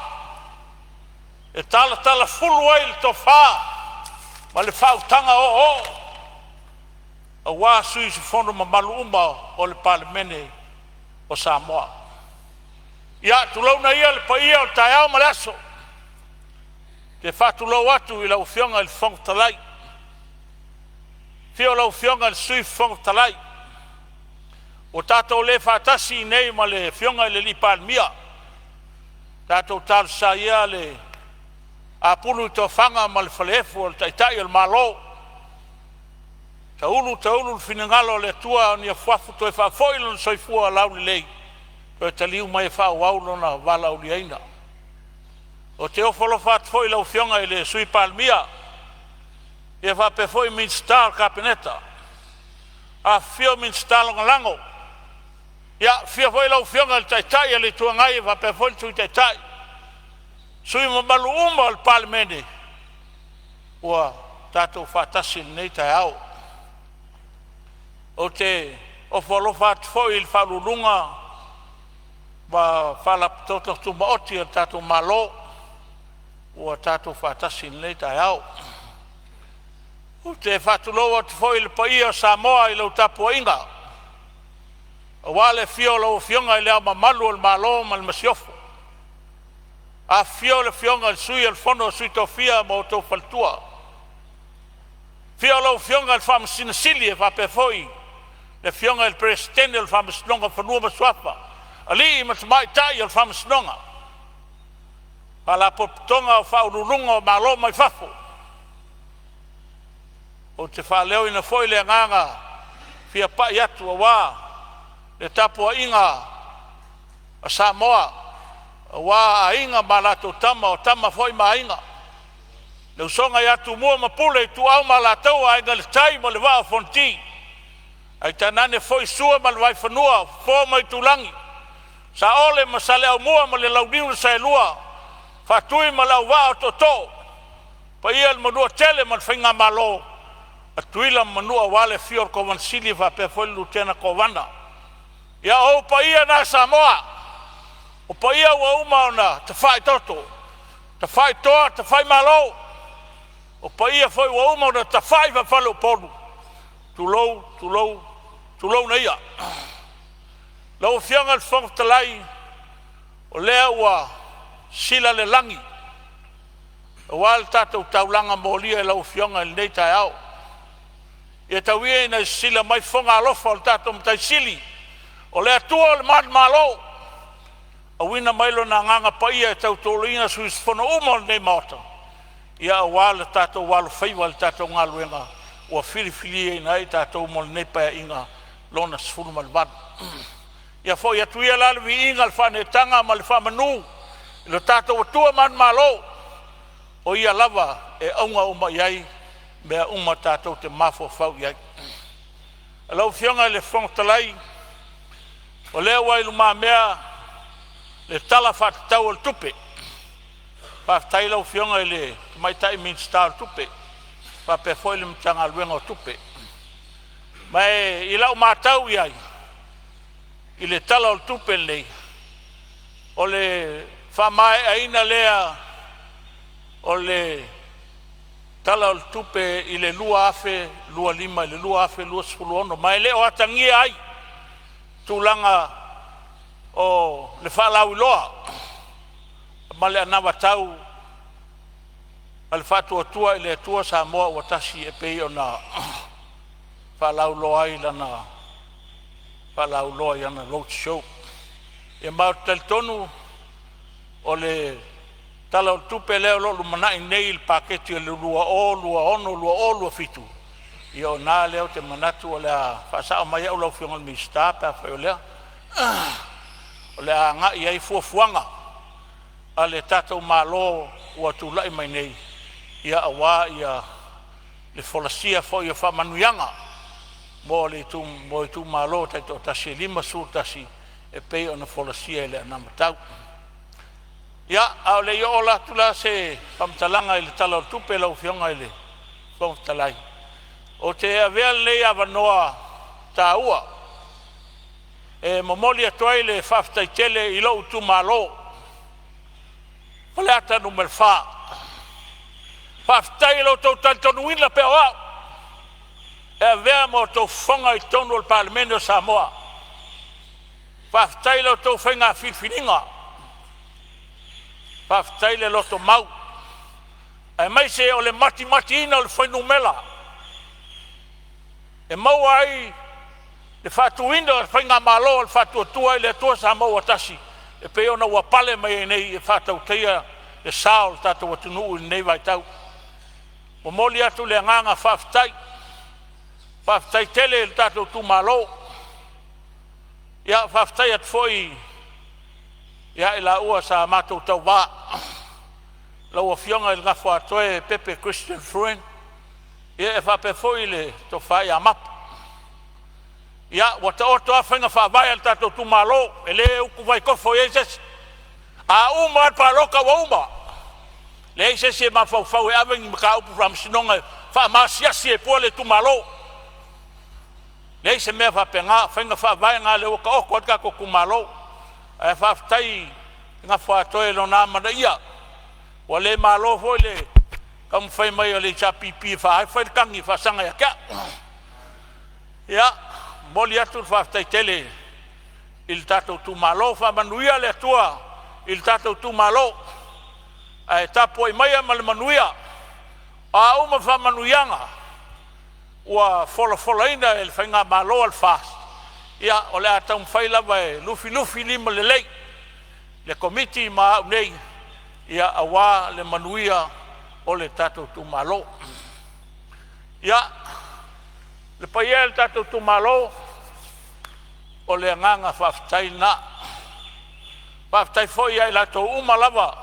e talatalafulu ai le tofa ma le faautaga oooo aua sui usufono mamalu uma o le Palemene o Samoa. Ia, tulouna ia le paia o le taeao ma le aso. Ou te faatulou atu i lau Afioga i le Fofoga Fetalai, afio lau Afioga i le Sui Fofoga Fetalai. Ua tatou le faatasi nei ma le Afioga i le Palemia, tatou talosia ia le apulu i tofaga ma le falaefu o le Taitai o le Malo, taulu taulu le finagalo o le Atua a o ni afuafu toe faafoi lona soifua laulelei e toe taliu mai e faaauau lona valaauliaina. Ou te ofo alofa atu foi i lau Afioga i le Sui Palemia faapea foi Minisita o le Kapeneta, afifio Minisita Lagolago. Ia, afio foi lau Afioga i le Taitai o le Itu Agai faapea foi le Sui Taitai, sui usufono mamalu uma o le Palemene ua tatou faatasi i lenei taeao. Ou te ofo alofa atu foi i Ofisa Sili o Pulega ma Faalapotopotoga Tumaoti a le tatou Malo ua tatou faatasi i lenei taeao. Ou te faatulou atu foi i le paia o Samoa i lau tapuaiga, aua le afio o lau Afioga i Le Ao Mamalu o le Malo ma le Masiofo, afifio le Afioga i le Sui o le Fono a Sui Tofia ma outou faletua, afio lau Afioga i le Faamasino Sili e faapea foi le Afioga i le Peresetene o le Faamasinoga o Fanua ma Suafa, alii ma tamaitai o le Faamasinoga, Faalapotopotoga o Faauluuluga o Malo mai fafo. Ou te faaleoina foi le agaga fia pai atu aua le tapuaiga a Samoa aua Aiga ma latou Tama, o Tama foi ma Aiga, le usoga ia Tumua ma Pule, Ituau ma Alataua, Aiga i le Tai ma le Vaa o Fonoti, ae tainane foi Sua ma le Vaifanua, Fofo ma Aitulagi, Saole ma Saleaaumua ma le Launiu na Saelua, Faatui ma le Auvaa o Tootoo, paia i le Manuatele ma le Faigamalo a Tutuila ma Manua, aua le afio o le Kovana Sili faapea foi le Lutena Kovana. Ia, o ou paia na Samoa, o paia ua uma ona tafaitoto, tafaitoa, tafaimalo, o paia foi ua uma ona tafai faafaleupolu, tulou, tulou, tulouna ia. Lau Afioga i le Fofoga Fetalai, o lea ua sila le lagi aua le tatou taulaga molia i lau Afioga i lenei taeao. Ia tau ia ina e sisila mai fofoga alofa o le tatou Matai Sili, o le Atua o le manumalo, auina mai Lona Agaga Paia e tautoaluaina sui usufono uma o lenei Maota aua le tatou alofaiva i le tatou galuega ua filifiliina ai tatou mo lenei Paeaiga Lona XVIII. Ia foi atu ia la le viiga, le faaneetaga ma le faamanu i lo tatou Atua manumalo, o Ia lava e auga uma i ai mea uma tatou te mafaufau i ai. Lau Afioga i le Fofoga Fetalai, o lea ua i lumamea le Tala Faatatau o le Tupe. Faafetai i lau Afioga i le Tamaitai Minisita o Tupe faapea foi le Matagaluega o Tupe. Ma e i lau matau i ai i le Tala o le Tupe lenei, o le faamaeaina lea o le Tala o le Tupe i le 2025 i le 2026, ma e le o atagia ai tulaga o le faalauiloa ma le anavatau a le Faatuatua i le Atua Samoa ua Tasi e pei ona faalauiloa ai lana faalauiloa i ana road show. Ia ma ou te talitonu o le Tala o le Tupe lea o lo o lumanai nei i le Paketi o le 2026/2027, ia o i ina lea ou te manatu o le a faasao mai au lau Afioga i le Minisita pe afai o lea, o le a agai i ai fuafuaga a le tatou Malo ua tulai mai nei, ia aua le folasia foi o faamanuiaga mo itumalo taitoatasi e 51 e pei ona folasia i le anavatau. Ia, a o le i oo atu la se faamatalaga i le Tala o le Tupe lau Afioga i le Fofoga Fetalai, ou te avea lenei avanoa taua e momoli atu ai le faafetai tele i lou itumalo Faleata Nu.4. Faafetai i lo outou talitonuina pea o au e avea ma outou fofoga i totonu o le Palemene o Samoa. Faafetai i la outou faiga filifiliga, faafetai le lotomau aemaise o le matimatiina o le fuainumera e maua ai le faatuina o le faigamalo a le Faatuatua i le Atua Samoa ua Tasi e pei ona ua pale mai ai nei e faatautaia le sa o le tatou atunuu i lenei vaitau. Momoli atu le agaga faafetai, faafetai tele i le tatou itumalo. Ia faafetai atu foi ia i laua sa matou tauva, lau Afioga i le Gofoatoe Pepe Christian Fruen ia e faapea foi le Tofa ia Mapu. Ia, ua taoto a faiga faavae a le tatou itumalo, e le utuvai tofo i ai se isi. A uma lava le palota ua uma, leai se isi e mafaufau e ave ni mataupu i le faamasinoga e faamaasiasi ai fua le itumalo. Leai se mea faapena, o faiga faavae na o lea ua taoto ai le tatou itumalo. Ae faafetai i le Gofoatoe i lona amanaia, ua le malo foi le taumafai mai o le HRPP e fai le tagi e faasaga ia te au. Ia, momoli atu le faafetai tele i le tatou itumalo. Faamanuia le Atua i le tatou itumalo, ae tapuai maia ma le manuia. O a uma faamanuiaga ua folafolaina e le faigamalo a le FAST, ia o le a taumafai lava e lufilufilima lelei le Komiti ma au nei aua le manuia o le tatou itumalo. Ia, le paia e o le tatou itumalo, o le agaga faafetai lena. Faafetai foi ia i latou uma lava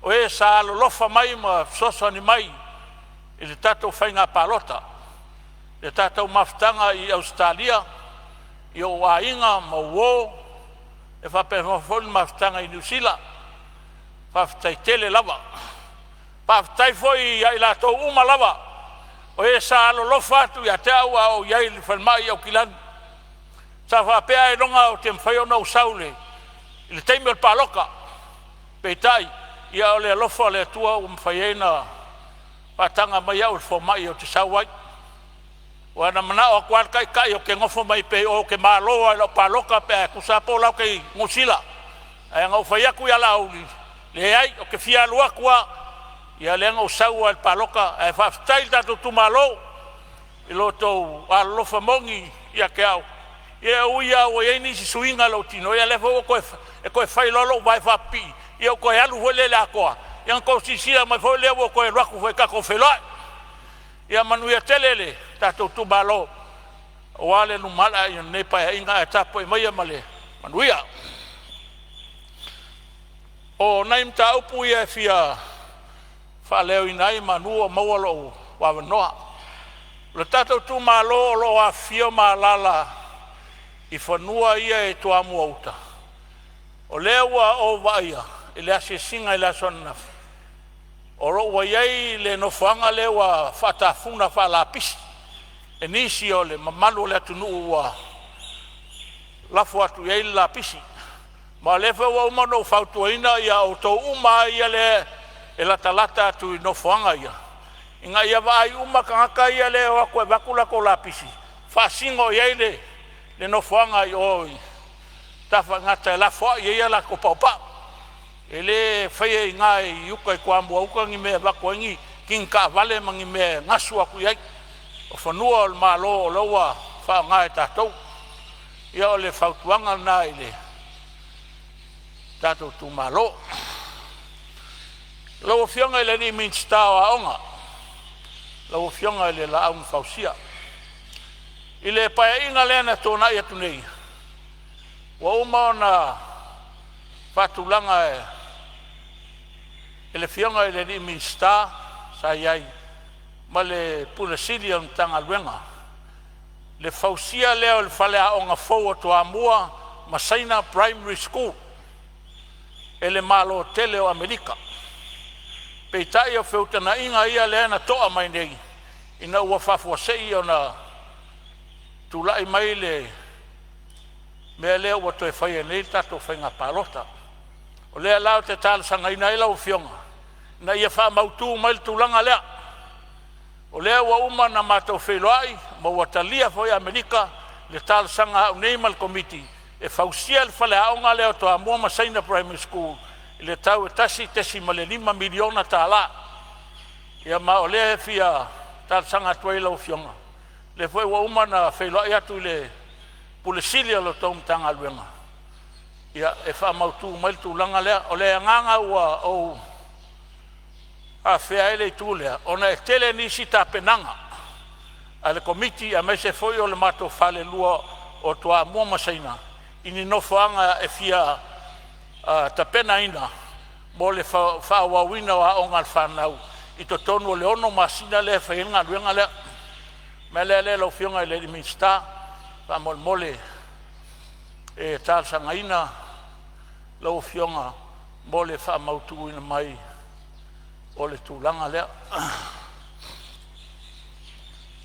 o e sa alolofa mai ma fesoasoani mai i le tatou faiga palota, le tatou mafutaga i Ausetalia i ou aiga ma uo, e faapena foi le mafutaga i Niu Sila. Faafetai tele lava. Faafetai foi ia i latou uma lava o e sa alolofa atu ia te au a o ou i ai i le falemai i Aukilani. Sa faapea ailoga ou te mafai ona ou sau i le taimi o le palota, peitai ia o le alofa o le Atua ua mafai ai ona faataga mai au e le fomai ou te sau ai. Aua na manao atu lava le taitai ou te nofo mai pea i o ou te malo lava i lau palota pe a tusa lava po o la ou te i Niu Sila. Ae na ou fai atu ia Laauli, leai ou te fia alu atu lava. Ia lea na ou sau lava i le palota. Ae faafetai i le tatou itumalo i lo outou alolofa moni ia te au. Ia e ui lava ua i ai nisi suiga i lou tino, ia o lea foi ua toe e toe fai loa lou vae faapipii, ia ou toe alu foi lea i le atoa, ia ona outou silasila mai foi lea ua ou toe alu atu foi tatou feiloai. Ia manuia tele le tatou itumalo aua le lumanai o lenei Paeaiga, ae tapuai maia ma le manuia. O nai mataupu ia e fia faaleoina ai manu o maua lou avanoa. O le tatou itumalo o lo o afifio ma alaala i fanua ia e Toamua Uta, o lea ua ou vaaia i le asiasiga i le aso ananafi, o lo o ua i ai le nofoaga lea ua faatafuna faalapisi e nisi o le mamalu o le atunuu ua lafo atu i ai le lapisi. Ma o lea foi ua uma ona ou fautuaina outou uma lava ia lea e latalata atu i nofoaga ia, ina ia vaai uma tagata ia e o atu e avatu latou lapisi, faasino i ai le nofoaga i o i Tafaigata e lafoai ai a latou paupau. E le faia i ina i uta i Toamua uta ni mea e avatu ai ni kini taavale ma ni mea e gasu atu i ai. O fanua o le Malo o la ua faaaoga e tatou. Ia o le fautuaga lena i le tatou itumalo. Lau Afioga i le Minisita o Aoga, lau Afioga i le Laau na Fausia, i le Paeaiga lea na tuanai atu nei, ua uma ona faatulaga e le Afioga i le Minisita sa i ai ma le Pule Sili o le Matagaluega le fausia lea o le faleaoga fou o Toamua ma Saina Primary School e le Malo tele o Amerika. Peitai o feutagaiga ia lea na to'a mai nei ina ua faafuasei ona tulai mai le mea lea ua toe fai ai nei le tatou faiga palota. O lea la ou te talosagaina ai lau afioga ina ia faamautu mai le tulaga lea. O lea ua uma ona matou feiloai ma ua talia foi e Amerika le talosaga a au nei ma le Komiti e fausia le faleaoga lea o Toamua ma Saina Primary School i le tau e $1.5 miliona. Ia ma o lea e fia talosaga atu ai i lau Afioga, o lea foi ua uma ona feiloai atu i le Pule Sili o la outou Matagaluega e faamautu mai le tulaga lea. O le agaga ua ou afea ai le itu lea, ona e tele nisi tapenaga a le Komiti aemaise foi o le matou falelua o Toamua ma Saina i ni nofoaga e fia tapenaina mo le faaauauina o aoga a le fanau i totonu o le 6 masina lea e fai ai le galuega lea. O le mea lea lau Afioga i le Minisita, faamolemole e talosagaina lau Afioga mo le faamautuina mai o le tulaga lea.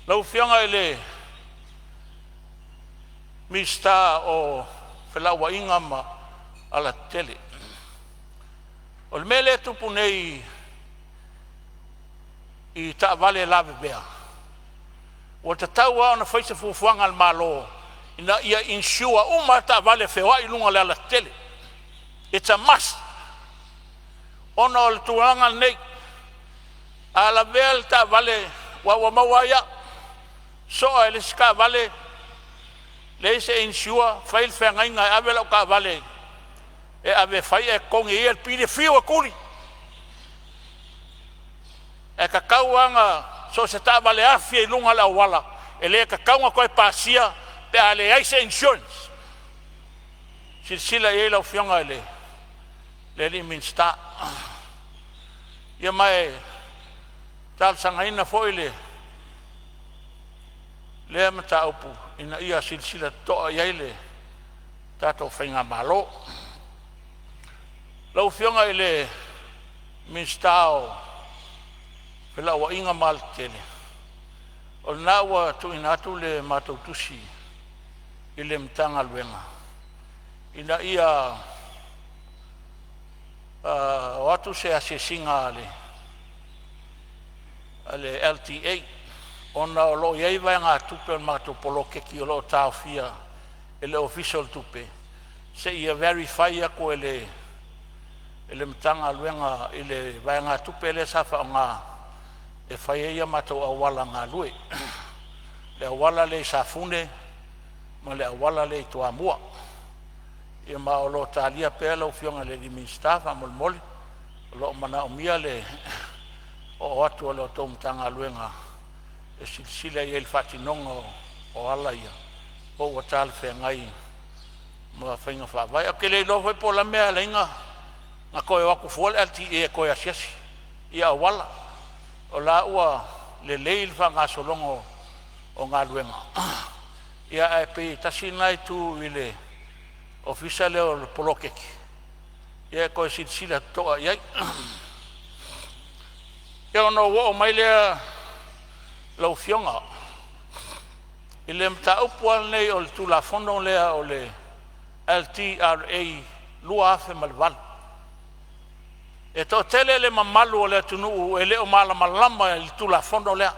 Lau Afioga i le Minisita o Felauaiga ma Alatetele, o le mea lea e tupu nei i taavale lavevea, ua tatau lava ona fai se fuafuaga a le Malo ina ia insure uma lava taavale feoai i luga o le alatetele. It's a must ona o le tulaga lenei. A lavea le taavale, aua ua maua ai au, soa e le isi taavale, leai se insure, fai le feagaiga e ave lau taavale e ave e fai ae totogi e ia le pili e fiu e tuli. Ae tatau lava ona so o se taavale afi i luga o le auala, e le tatau ona toe pasia pe a leai se insurance. Silasila i ai lau Afioga i le Minisita. Ia ma e talosagaina foi lea mataupu ina ia silasila totoa i ai le tatou faigamalo. Lau Afioga i le Minisita o Felauaiga ma Alatetele, o lena ua tuuina atu le matou tusi i le Matagaluega ina ia o atu se asiasiga a le LTA, ona o lo o i ai vaegatupe o le matou poloketi o lo o taofia e le Ofisa o le Tupe seia verify atu e le Matagaluega i le vaegatupe lea sa faaaoga e fai ai a matou auala galue, le auala lea i Safune ma le auala lea i Toamua. Ia ma o lo o talia pea lau Afioga i le Minisita. Faamolemole o lo o manaomia le oo atu o la outou Matagaluega. e silasila i ai i le faatinoga o auala ia po ua talafeagai ma faiga faavae. Ae ou te le iloa foi po o le a le mea e ala ai ona toe o atu fua le LTA e toe asiasi i auala, o la ua lelei le faagasologa o galuega, ae pei e tasi lena itu i le ofisa lea o le poloketi e toe silasila totoa i ai. Ia, ona ou oo mai lea lau Afioga i le mataupu lava lenei o le Tulafono lea o le LTRA 2008. E toatele le mamalu o le atunuu e le o malamalama i le Tulafono lea.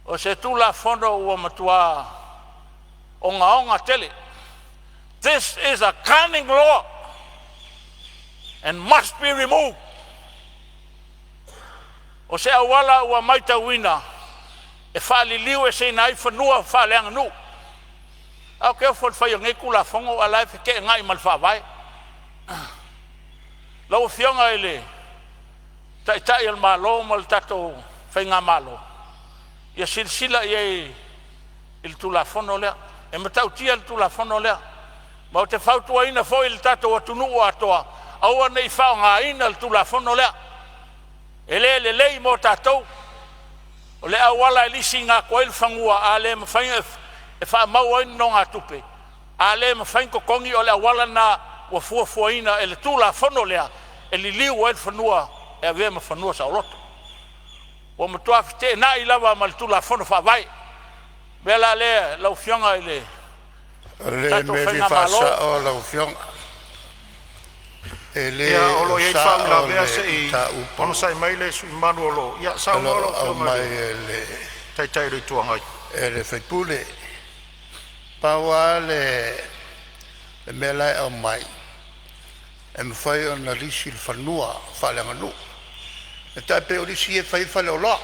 O se Tulafono ua matua ogaoga tele. This is a cunning law and must be removed. O se auala ua matauina e faaliliueseina ai fanua faaleaganuu. Ae ou te ofo i le fai o nei Tulafono ae o la e feteenai ma le Faavae. Lau Afioga i le Taitai o le Malo ma le tatou faigamalo, ia silasila i ai i le Tulafono lea. E matautia le Tulafono lea, ma ou te fautuaina foi le tatou atunuu atoa, aua ne i faaaogaina le Tulafono lea, e le lelei mo tatou. O le auala e lisiina atu ai le fanua a le mafai ona e faamau ai nonogatupe, a le mafai ona totogi, o le auala lena ua fuafuaina e le Tulafono lea e liliu ai le fanua e avea ma fanua saoloto. Ua matua feteenai lava ma le Tulafono Faavae. O le mea la lea lau Afioga i le O le tatou mea e fia faigamalo, faasao lau Afioga, e le Ia, o lo o o i ai le sao faauilavea, le se i mataupu onosai mai le sui usufono mamalu o lo o… Ia o lo saunoa o lau Afioga i aumai le Taitai o le Itu Agai. e le sui usufono. Pau lava le mea la e aumai, e mafai ona lisi le fanua faaleaganuu. E tai pei o lisi ia e fai ai faleoloa.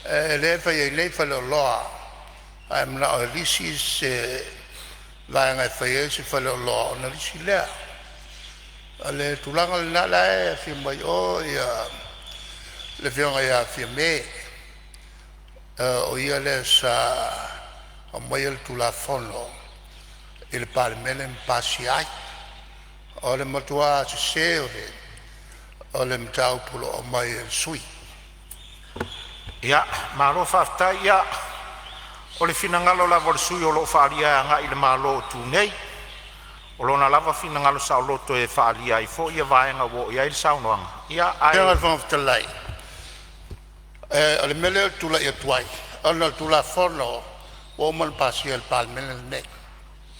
O lea e fai ai nei faleoloa, a e manao e lisi se vaega e fai ai se faleoloa ona lisi lea. O le tulaga lena, o la e afio mai o le afioga ia Fiame, o ia lea sa aumaia le Tulafono i le Palemene ma pasia ai. O le matua sese o le mataupu o lo o aumai e le sui usufono. Ia, malo faafetai. Ia, o le finagalo lava o le sui usufono o lo o faaalia agai i le Malo o tu nei. O lona lava finagalo saoloto e faaalia ai foi vaega ua oo i ai le saunoaga, Lau Afioga i ae le Fofoga Fetalai, o le mea lea ou te tulai atu ai, ona o le Tulafono ua uma ona pasia e le Palemene lenei.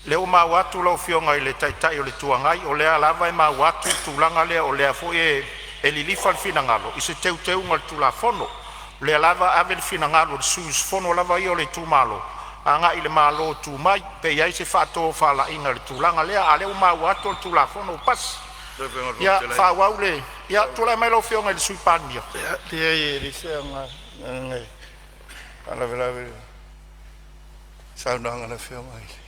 O lea ua maua atu lau Afioga i le Taitai o le Itu Agai, o lea lava e maua atu le tulaga lea, o lea foi e lilifa le finagalo i se teuteuga o le Tulafono. O lea lava e ave le finagalo o le sui usufono lava ia o le itumalo agai i le Malo e tu mai pe i ai se faatofalaiga i le tulaga lea, a o lea ua maua atu o le Tulafono ua pasi. Ia faaauau le… Ia, tulai mai lau Afioga i le Sui Palemia. Leai e leai se aoga, leaga e faalavelave i le saunoaga a le Afioga ia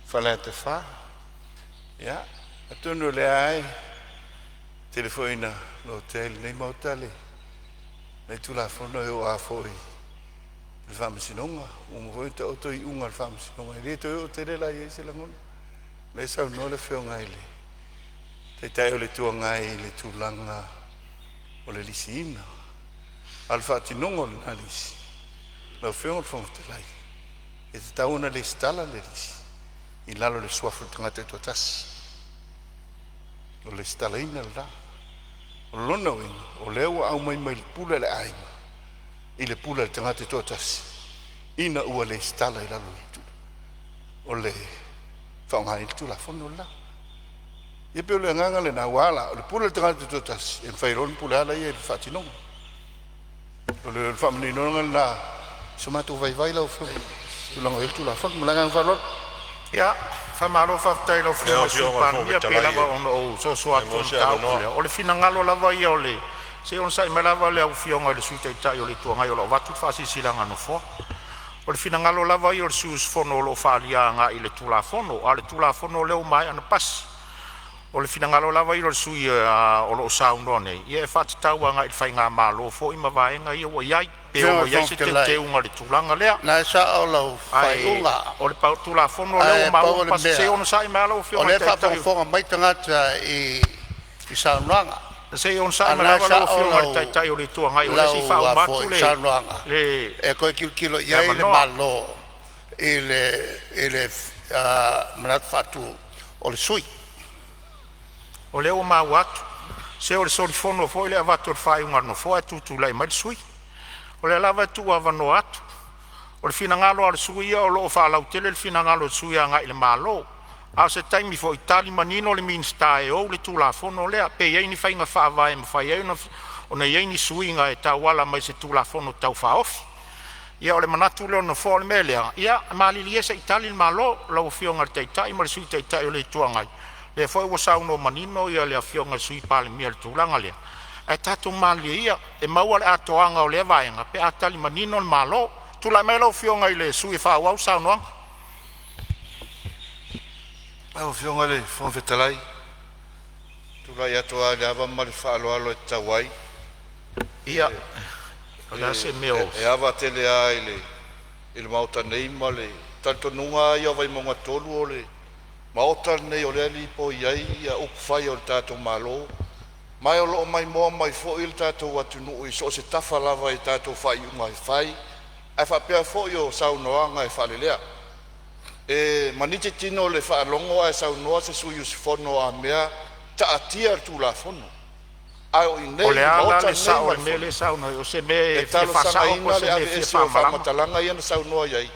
Faleata 4. Ia, atonu o lea lava e tele foi ina lotea i lenei Maota lenei Tulafono, e oo lava foi i le Faamasinoga, ua uma foi ona taoto iuga a le Faamasinoga, e le toe oo tele la i ai se lagona. O lea e saunoa le Afioga i le Taitai o le Itu Agai i le tulaga o le lisiina, a o le faatinoga o lena lisi lau Afioga i le Fofoga Fetalai, e tatau ona resitala le lisi i lalo o le suafa o le tagata e toatasi. O le resitalaina lena. O lona uiga o lea ua aumai mai le pule a le aiga i le pule a le tagata e toatasi ina ua resitala i lalo o le faaaoga ai le Tulafono le la. Ia pei o le agaga lena, ua ala la o le pule a le tagata e toatasi e mafai loa ona pule lava ia i le faatinoga. O le faamaninoga lena o so matou vaivai lau Afioga i le tulaga o i ai le Tulafono. Ma le agaga faaaloalo. Ia, faamalo faafetai i lau Lau Afioga i le Sui Afioga i le Fofoga Palemia. E pei Fetalai lava ona ou pe soso atu maua i le se mataupu avanoa. lea, o le finagalo lava ia o le… Se i onosai mai lava le Afioga i le Sui Taitai o le Itu Agai o lo o avatu le faasilasilaga a le Nofoa. O le finagalo lava ia o le sui usufono o lo o faaalia agai le Tulafono, a o le Tulafono lea ua maea ona pasi. O le finagalo lava ia o le sui usufono o lo o saunoa nei, ia e faatatau agai i le faigamalo foi ma vaega ia ua i ai, pe Afioga ono i le i ai Fofoga se Fetalai, teuteuga i le tulaga lea. na e sao lau Ae faaiuga, o le Tulafono lea ae ua maua pau o ua le pasi, se i mea onosai mai lava lau o Afioga i lea le e Taitai. faafogafoga mai tagata i saunoaga. Se i A onosai o mai lena e lava lau sao Afioga i le lau Taitai o le Itu Agai, o lea se i lau faauma atu le saunoaga, le e toe tilotilo i le ai le avanoa. Malo i le manatu faatu o le sui usufono. O lea ua maua atu, se o le solifono foi le avatu o le faaiuga a le Nofoa ae tutulai mai le sui usufono. O lea lava e tuuavanoa atu. O le finagalo lava o le sui usufono ia o lo o faalautele le finagalo o le sui usufono agai i le Malo, a o se taimi foi tali manino le Minisita e ou le Tulafono lea, pe i ai ni faiga faavae e mafai ai ona i ai ni suiga e tauala mai i se Tulafono Tau Faaofi. Ia o le manatu lea o le Nofoa. O le mea lea, ia malilie se i tali le Malo, lau Afioga i le Taitai ma le Sui Taitai o le Itu Agai, lea foi ua saunoa manino le Afioga i le Sui Palemia i le tulaga lea, ae tatou malilie ia e maua le atoaga o lea vaega pe a tali manino le Malo. Tulai mai lau Afioga i le sui usufono e faaauau le saunoaga. Lau Afioga i le Fofoga Fetalai, ou te tulai atu lava i le ava ma le faaaloalo e tatau ai. Ia, o le a se mea o… E ava tele lava i le Maota nei ma le talitonuga lava ia o Vaimauga 3, o le Maota lenei o lea e lipoi ai upufai o le tatou Malo, ma o lo o maimoa mai foi le tatou atunuu i so o se tafa lava i tatou faaiuga fai, ae faapea foi o saunoaga e faalelea. E maniti tino i le faalogo ae saunoa se sui usufono a mea taatia le Tulafono, a o i inei O i le le a la Maota le lenei sao o ma le le mea Fono, lea e saunoa ai? O se mea e e fia faasao po o talosagaina se le mea e fia aveese o faamalamalama? faamatalaga ia na saunoa i ai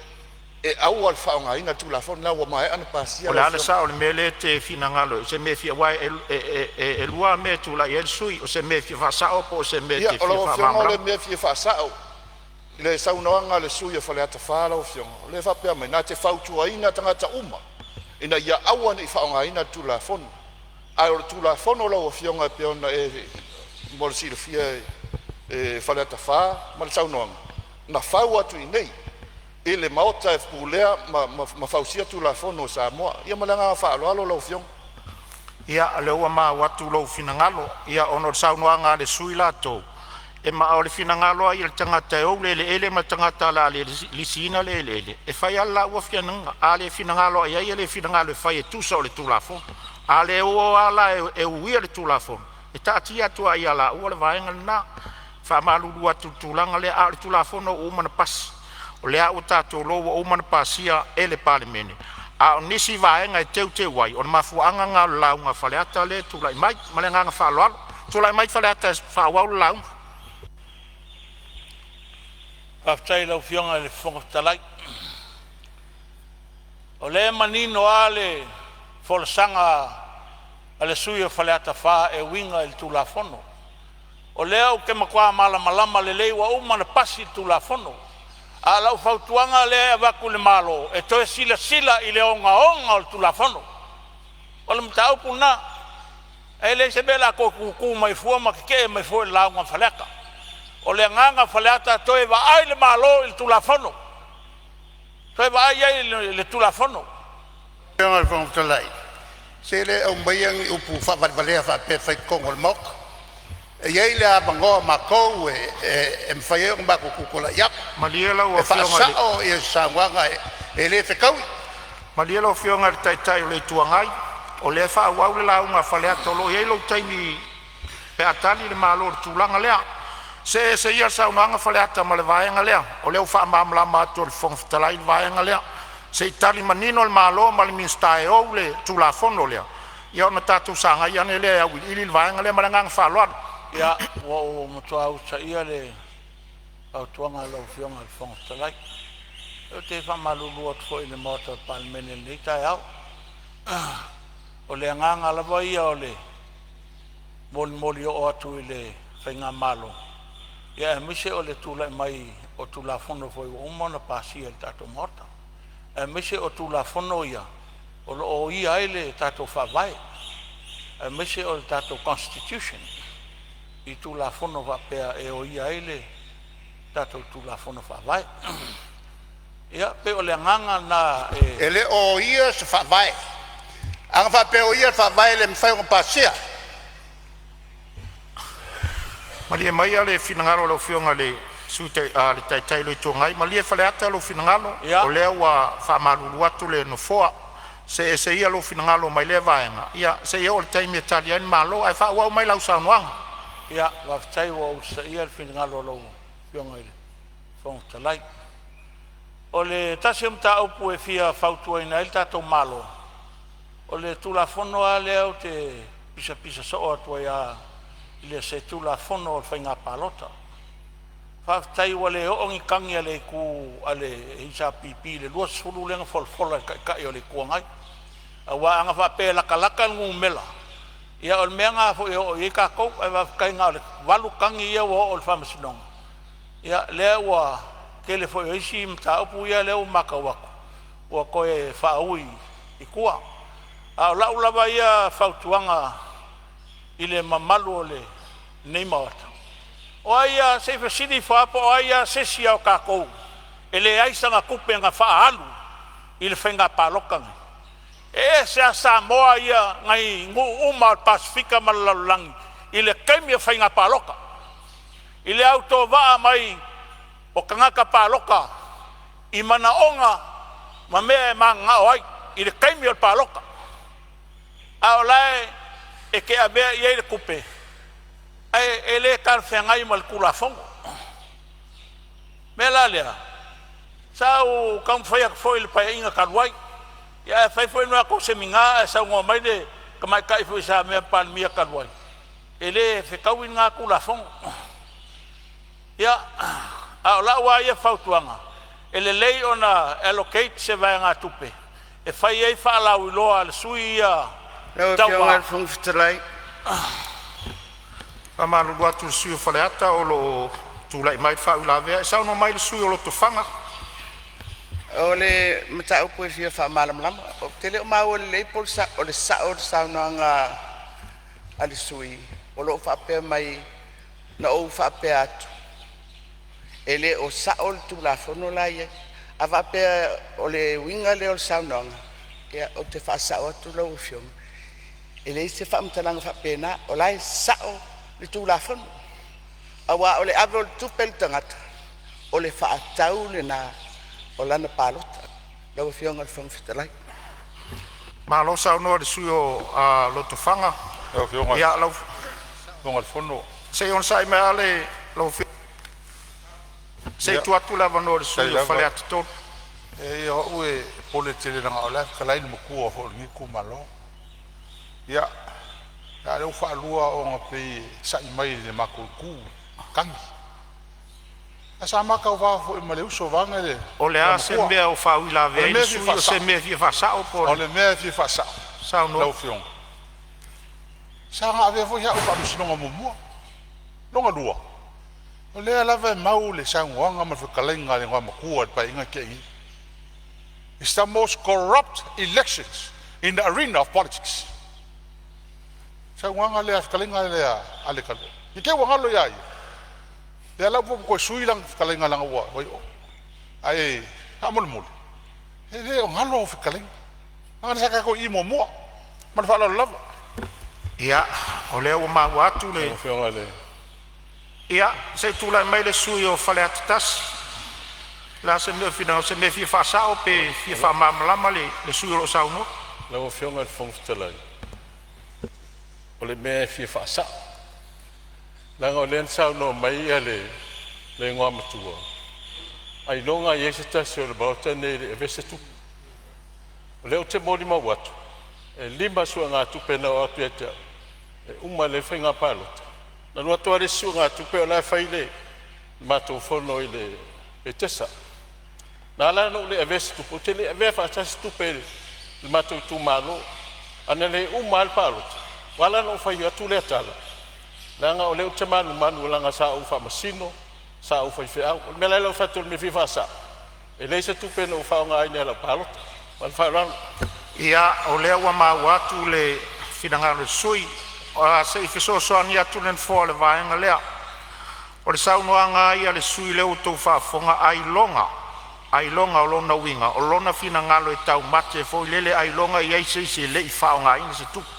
e aua le faaaogaina le Tulafono lena ua maea ona pasia O le lau a le Afioga. sao o le mea lea e te finagalo ai? O se mea e fia… aua e lua lava mea e tulai ai le sui usufono, o se mea e fia faasao po o se mea e Ia, te o fia lau Afioga o le faamalamalama. mea e fia faasao i le saunoaga a le sui usufono o Faleata 4 lau Afioga, o lea e faapea mai na te fautuaina tagata uma ina ia aua ne i faaaogaina le Tulafono. Ae o le Tulafono lau Afioga e pei ona e mo le silafia e Faleata 4 ma le saunoaga, na fau atu i inei i le Maota e pulea ma fausia Tulafono a Samoa. Ia ma le agaga faaaloalo lau Afioga. Ia, o lea ua maua atu lou finagalo. Ia, ona o le saunoaga a le sui usufono latou, ma o le finagalo lava ia o le tagata e ou le eleele ma le tagata o le a le lisiina le eleele, e fai lava le laua finagalo. A le finagalo lava i ai ia le finagalo e fai e tusa o le Tulafono. A le o lava la e uia le Tulafono, e taatia atu lava ia laua le vaega lena. E faamalulu atu i le tulaga lea, a o le Tulafono ua uma ona pasi. O lea ua tatou iloa ua uma ona pasia e le Palemene, a o nisi vaega e teuteu ai, o le mafuaaga lena o le lauga a Faleata lea e tulai mai. Ma le agaga faaaloalo. Tulai mai Faleata e faaauau le lauga. Faafetai i lau Afioga i le Fofoga Fetalai. O lea e manino lava le folasaga a le sui usufono o Faleata 4 e uiga i le Tulafono. O lea ou te matua malamalama lelei ua uma ona pasi le Tulafono. A o lau fautuaga lea e avatu i le Malo, e toe silasila i le ogaoga o le Tulafono. O le mataupu lena. E leai se mea o le a toe tutu mai ai fua ma tetee mai fua i le lauga a Faleata. O le agaga o Faleata, toe vaai le Malo i le Tulafono, toe vaai i ai i le Tulafono. Lau Afioga i le Fofoga Fetalai, se le aumaia ni upu faavalevalea faapea e fai i totonu o le Maota. E i ai le avanoa o matou e mafai ai ona matou tutulai atu Malie lau e Afioga i le, faasao saunoaga e le fetaui. Malie lau Afioga i le Taitai o le Itu Agai, o lea e faaauau le lauga a Faleata. O lo o i ai lou taimi pe a tali le Malo i le tulaga lea. See ese ia le saunoaga Faleata ma le vaega lea, o lea ua faamalamalama atu e le Fofoga Fetalai le vaega lea. Se i tali manino le Malo ma le Minisita e ou le Tulafono lea, ia ona tatou sagai ane lea e auiliili le vaega lea. Ma le agaga faaaloalo. Ia, ua ou matua usitaia le fautuaga a lau Afioga i le Fofoga Fetalai. Ou te faamalulu atu foi i le Maota o le Palemene i lenei taeao. O le agaga lava ia o le molimoli oo atu i le faigamalo aemaise o le tulai mai o Tulafono foi ua uma ona pasia e le tatou Maota, aemaise o Tulafono ia o lo o oia ai le tatou Faavae, aemaise o le tatou Constitution i Tulafono faapea e oia ai le tatou Tulafono Faavae. Ia, pei o le agaga lena e E le o oia se faavae, Ana faapea o ia le Faavae e le mafai ona pasia. Malie maia le finagalo o lau Afioga i le Sui Taitai o le Itu Agai, malie Faleata lou finagalo, o lea ua faamalulu atu le Nofoa, see ese ia lou finagalo mai lea vaega seia oo i le taimi e tali ai le Malo. Ae faaauau mai lau saunoaga. Ia, faafetai ua ou usitaia le finagalo o lau Afioga i le Fofoga Fetalai. O le tasi o mataupu e fia fautuaina ai le tatou Malo, o le Tulafono lava lea ou te pisapisa soo atu ai lava i se Tulafono o le Faiga Palota. Faafetai ua le oo ni tagi a le itu a le HRPP i le 20 lea na folafola e le Taitai o le Itu Agai. Aua ana faapea e latalata le numera, ia o le mea lena foi e oo i ai tatou, ae faafetai na o le 8 tagi ia ua oo i le Faamasinoga, ia lea ua tele foi o isi mataupu ia lea ua matau atu ua toe faaui i tua. A o lau lava ia fautuaga i le mamalu o lenei Maota, o ai lava, se i fesili ifo lava po o ai lava se isi o tatou e leai sana tupe na faaalu i le faiga palota nei. E ese lava Samoa ia nai nuu uma o le Pasefika ma le lalolagi i le taimi o faiga palota, i le autovaa mai o tagata palota i manaoga ma mea e mananao ai i le taimi o le palota, a o la e e te avea i ai le tupe ae e le talafeagai ma le Tulafono. O le mea la lea, sa ou taumafai atu foi i le Paeaiga talu ai, ae fai foi le matou Semina ae saunoa mai le tamaitai foi sa avea ma Palemia talu ai, e le fetaui lena Tulafono. Ia, a o lau lava ia fautuaga, e lelei ona allocate se vaegatupe e fai ai faalauiloa a le sui ia Lau Afioga i le Fofoga Fetalai, E faamalulu atu i le sui usufono mo Faleata o lo o tulai mai le faauilavea. E saunoa mai le sui usufono mo Lotofaga. O le mataupu e fia faamalamalama, ou te le o maua lelei po o le sao o le saunoaga a le sui usufono o lo o faapea mai na ou faapea atu e le o sao le Tulafono la e i ai. A faapea o le uiga lea o le saunoaga, ia ou te faasao atu lau Afioga, e leai se faamatalaga faapena, o la e sao le Tulafono. Aua o le ave o le tupe i le tagata, o le faatau lena o lana palota. Lau Afioga i le Fofoga Fetalai. Malo saunoa i le sui usufono mo Lotofaga. Lau Afioga i le Ia, Fofoga o le Fono. se i onosai mai lava lau Afioga, se i tuu atu le avanoa i le sui Faafetai usufono mo lava. Faleata 3. E o au e popole tele leaga o la e fetalai le matua foi o lenei itumalo. Ia, a o lea ua faalua ona pei e sa'i mai i le matou itu tagi. Ae sa ma tauva foi ma le uso vaeane le O le a se Igoamatua. mea o O faauilavea le ai le mea e fia sui usufono, o se faasa'o, mea e fia faasa'o po o o le le mea e fia faasa'o saunoa. lau Afioga, sa na avea foi au i le faamasinoga muamua. Lona lua, o lea lava e mau le saunoaga ma le fetalaiga a le Igoamatua i le Paeaiga na tea nei. It's the most corrupt elections in the arena of politics. Saunoaga lea fetalaiga lea a ne i te i ua galo ia ia, lea la ua toe sui lana fetalaiga leaga ua Ae faamolemole, e le o galo au fetalaiga, leaga sa tatou i i muamua. Ma le faaaloalo lava. Ia, o lea ua maua atu Lau le Afioga i le Ia, se i tulai mai le sui usufono mo Faleata 1. O le a se mea o e finagalo ai, o se mea e fia faasao pe fia faamalamalama le sui usufono o lo o saunoa? Lau Afioga i le Fofoga Fetalai, o le mea e fia faasao, leaga o lea na saunoa mai le Igoamatua, ailoga e i ai se tasi o le Maota lenei e le i avea se tupe. O lea ou te molimau atu, e 5 suegatupe na oo atu ia te au e uma lelei le faiga palota, na alu atu lava le isi suegatupe o la e fai le matou fono i le Petesa. Na ala ona ou le avea se tupe, ou te le i avea faatasi se tupe i le matou itumalo. Ana le uma lava le palota, ua ala la ona ou fai atu lea tala, leaga o lea ou te manumanu leaga sa ou faamasino, sa ou faifeau. O le mea la lea ua ou fai atu o le mea e fia faasao, e leai se tupe na ou faaaogaina i lau palota. Ma le faaaloalo. Ia, o lea ua maua atu le finagalo o le sui usufono. Se i fesoasoani atu le Nofoa i le vaega lea. O le saunoaga lava ia a le sui usufono lea ua outou faafofoga, ailoga Ailoga o lona uiga o lona finagalo e taumate foi lele ailoga e i ai se isi e le i faaaogaina se tupe.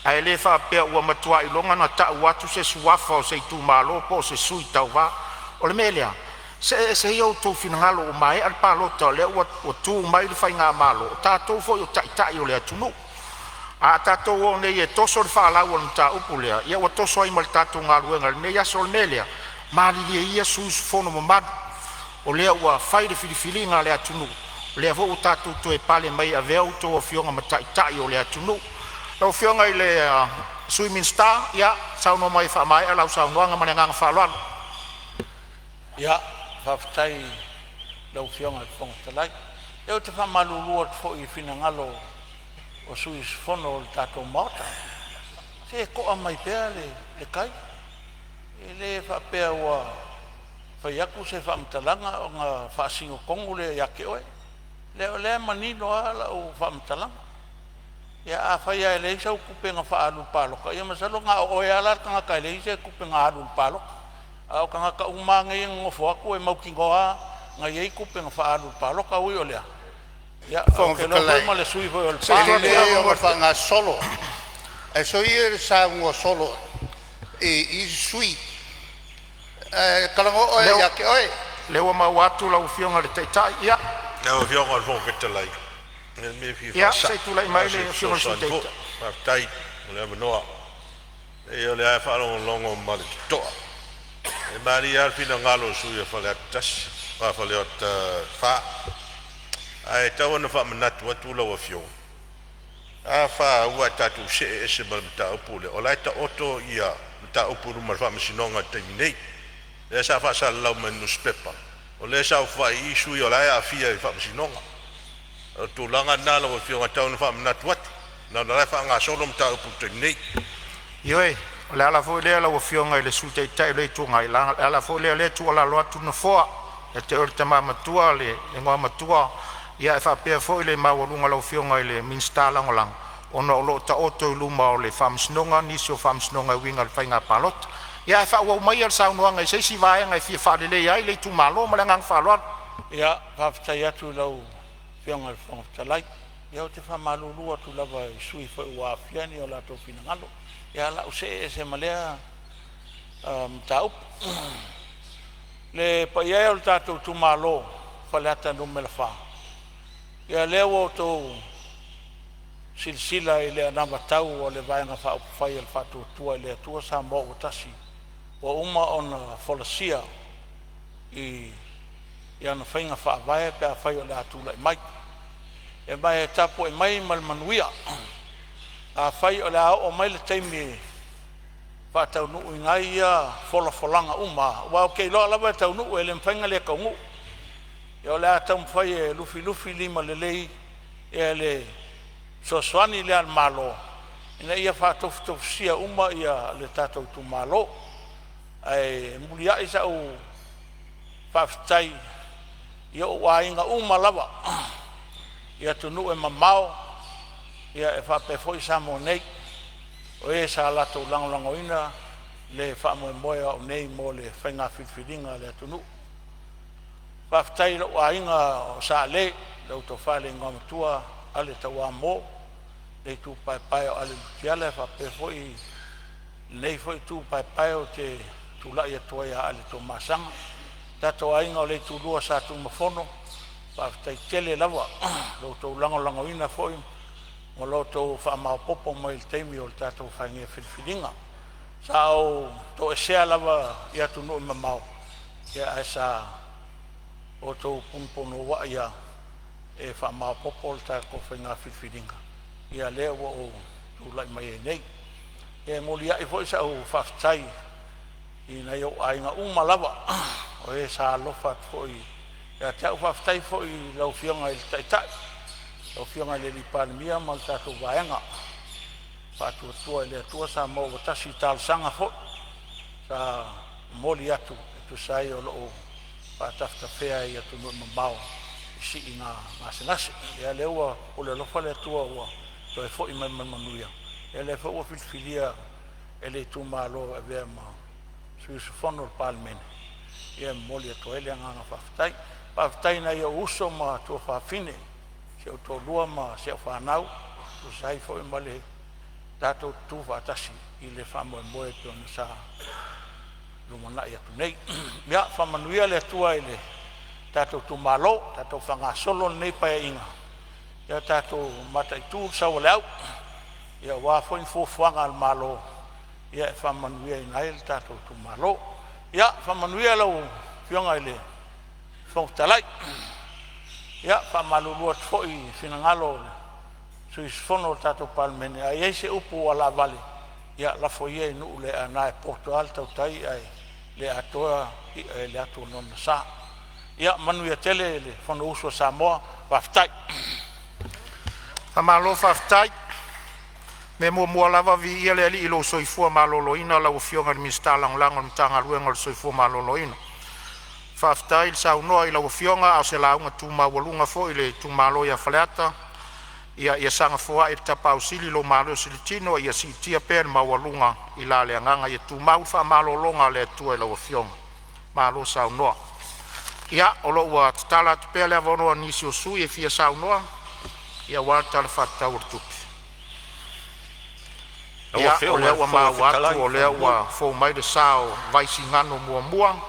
Ae le faapea ua matua iloga ona tau atu se suafa o se itumalo po o se sui tauva. O le mea lea, see ese ia outou finagalo ua maea le palota o lea ua tu mai le faigamalo, o tatou foi o taitai o le atunuu. A tatou o nei e toso le faalau o le mataupu lea, ia ua toso ai ma le tatou galuega i lenei aso. O le mea lea, malilie ia sui usufono mamalu, o lea ua fai le filifiliga a le atunuu, o lea foi ua tatou toe pale mai e avea outou afioga ma taitai o le atunuu. Lau Afioga i le Sui Minisita, saunoa mai e faamaea lau saunoaga. Ma le agaga faaaloalo. Ia, faafetai i lau Afioga i le Fofoga Fetalai. Ia ou te faamalulu atu foi i finagalo o sui usufono o le tatou Maota, se to'a mai pea le tai. E le faapea ua fai atu se faamatalaga ona faasino tonu lea ia te oe. Leai o lea e manino lava lau faamatalaga. Ia afai lava e leai sau tupe na faaalu i le palota, ia masalo na o oe lava la le tagata e leai se tupe na alu i le palota. A o tagata uma lava nei e nonofo atu e mautinoa lava na i ai tupe na faaalu i le palota. Ui o lea, ia ou Fofoga te iloa foi Fetalai, ma le sui usufono foi o e Lepa. lelei ona faagasolo, ae soia le saunoa solo i isi sui usufono. Ae talanoa oe ia te oe. Lea ua maua atu lau Afioga i le Taitai. Ia, Lau Afioga i le Fofoga Fetalai, o le mea e fia ia se faasa'o, i tulai na o mai se le Afioga i le Sui fesoasoani foi. Taitai. Faafetai mo le avanoa. E leai o lea lava e faalogologo ma le totoa, e malie lava le finagalo o le sui usufono o Faleata 4. Ae tatau ona faamanatu atu lau Afioga, a fa ua tatou see ese ma le mataupu lea, o la e taoto ia mataupu i luma o le Faamasinoga i le taimi nei, lea sa faasalalau mai i le nusipepa, o lea e saofafai i i sui o la e aafia i le Faamasinoga. O le tulaga lena lau Afioga e tau ona faamanatu atu, leaga o la e faagasolo mataupu i le taimi nei. Ioe, o le ala foi lea lau Afioga i le Sui Taitai o le Itu Agai, o le ala foi lea o lea e tuualalo atu le Nofoa, ia te oe le tama matua le Igoamatua lia ae faapea foi le maualuga o lau Afioga i le Minisita Lagolago, ona o lo o taoto i luma o le Faamasinoga nisi o faamasinoga e uiga i le faiga palota. Ia ae faaauau maia le saunoaga i se isi vaega e fia faaleleia ai le itumalo. Ma le agaga faaaloalo. Ia, faafetai atu i lau Afioga i le Fofoga Fetalai. Ia ou te faamalulu atu lava i sui usufono foi ua aafia ni o latou finagalo. Ia, ae o le a ou see ese ma lea mataupu. Le paia e o le tatou itumalo o Faleata Nu.4, ia lea ua outou silasila i le anavatau a le Vaega Faaupufai a le Faatuatua i le Atua Samoa ua Tasi ua uma ona folasia i ana faiga faavae pe afai o le a tulai mai. E ma e tapuai mai ma le manuia. Afai o le a oo mai le taimi e faataunuuina ai ia folafolaga uma, aua ou te iloa lava e taunuu, e le mafai ona le taunuu. Ia o le a taumafai e lufilufi limalelei le fesoasoani lea a le Malo ina ia faatofutofusia uma le tatou itumalo. Ae muliai sau faafetai i ou aiga uma lava i atunuu e mamao e faapea foi Samoa nei, o e sa latou lagolagoina le faamoemoe o au nei mo le faiga filifiliga a le atunuu. Faafetai i lou aiga o Sa Ale, lau Tofa i le Igoamatua Ale Tauamo, le itupa paepae o Ale Mutiala faapea foi lenei foi itu paepae ou te tulai atu ai ia Ale Tuamasaga. Tatou aiga o le Itulua o Sa Tunumafono, faafetai tele lava i lo outou lagolagoina foi ma lo outou faamaopoopo mai i le taimi o le tatou faiga filifiliga. Sa ou toesea lava i atunuu e mamao ae sa outou punopunouai lava e faamaopoopo le tatou faiga filifiliga, ia lea ua ou tulai mai ai nei. E muliai foi sau faafetai i nai ou aiga uma lava o e sa alofa atu foi ia te au. Faafetai foi i lau Afioga i le Taitai, lau Afioga i le Palemia ma le tatou Vaega Faatuatua i le Atua Samoa ua Tasi, i talosaga foi sa momoli atu e tusa ai o lou faatafetafea i atunuu e mamao i siiga gasegase. Ia lea ua pule alofa le Atua ua toe foi mai ma le manuia, ia lea foi ua filifilia e le itumalo e avea ma sui usufono o le Palemene, ia e momoli atu ai le agaga faafetai. Faafetai i nai ou uso ma tuafafine, si ou toalua ma si au fanau e tusa ai foi ma le tatou tutu faatasi i le faamoemoe e pei ona sa lumanai atu nei. Ia faamanuia le Atua i le tatou itumalo, tatou faagasolo lenei Paeaiga, ia tatou mataitu le sau o le au aua foi fuafuaga a le Malo e faamanuiaina ai le tatou itumalo. Ia faamanuia lau Afioga i le Fofoga Fetalai. Ia faamalulu atu foi i finagalo o sui usufono o le tatou Palemene, a i ai se upu ua laavale, ia lafo ia i nuu le aana e poto lava le tautai ae le atoa i'a i le atu a lona sa. Ia manuia tele le Fonousu a Samoa. Faafetai. Faamalo faafetai. O le mea muamua lava, viia le Alii i lou soifua maloloina lau Afioga i le Minisita Lagolago o le Matagaluega o le Soifua Maloloina. Faafetai le saunoa i lau Afioga a o se lauga tu maualuga foi i le itumalo ia Faleata. Ia saga foai e le Tapaau Sili lou malosi i le tino a ia siitia pea le maualuga i la le agaga. Ia tumau le faamalologa a le Atua i lau Afioga. Malo saunoa. Ia, o lo o ua tatala atu pea le avanoa i nisi o sui usufono e fia saunoa aua le Tala Faatatau o le Tupe. Lau Ia, o Afioga i lea le ua Fofoga maua Fetalai atu o lea faamolemole. ua fou mai le sa o Vaisigano 1,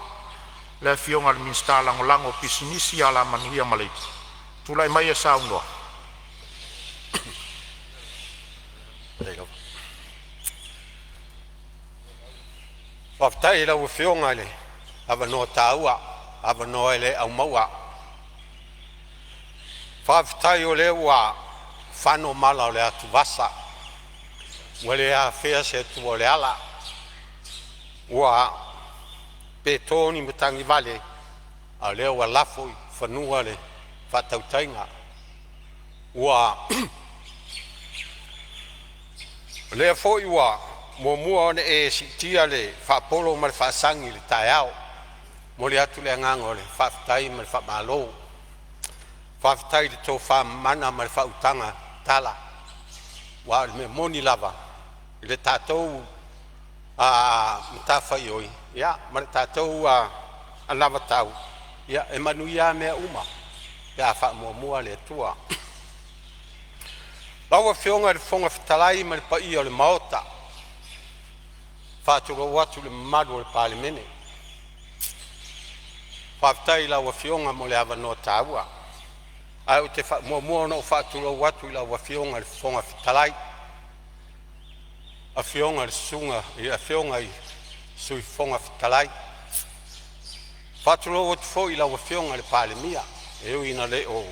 le Afioga i le Minisita Lagolago o Pisinisi, Alamanuia ma Leipa. Tulai mai e saunoa. Faafetai i lau Afioga i le avanoa taua, avanoa e le aumaua. Faafetai o lea ua fano mala o le atuvasa ua le afea e se atua o le ala, ua peto ni matagi vale, a o lea ua lafo i fanua le faatautaiga. Ua o lea foi ua muamua ona e siitia le faapolo ma le faasagi i le taeao. E momoli atu le agaga o le faafetai ma le faamalo. Faafetai i le tofa mamana ma le faautaga tatala aua o le mea moni lava i le tatou matafaioi ma le tatou anavatau, ia e manuia lava mea uma pe a faamuamua le Atua. Lau Afioga i le Fofoga Fetalai ma le paia o le Maota, e faatulou atu i le mamalu o le Palemene. Faafetai i lau Afioga mo le avanoa taua. Ae ou te muamua ona ou faatulou atu i lau Afioga i le Fofoga Fetalai, afioga i le Sui Fofoga Fetalai. E faatulou atu foi i lau Afioga i le Palemia, e ui ina le o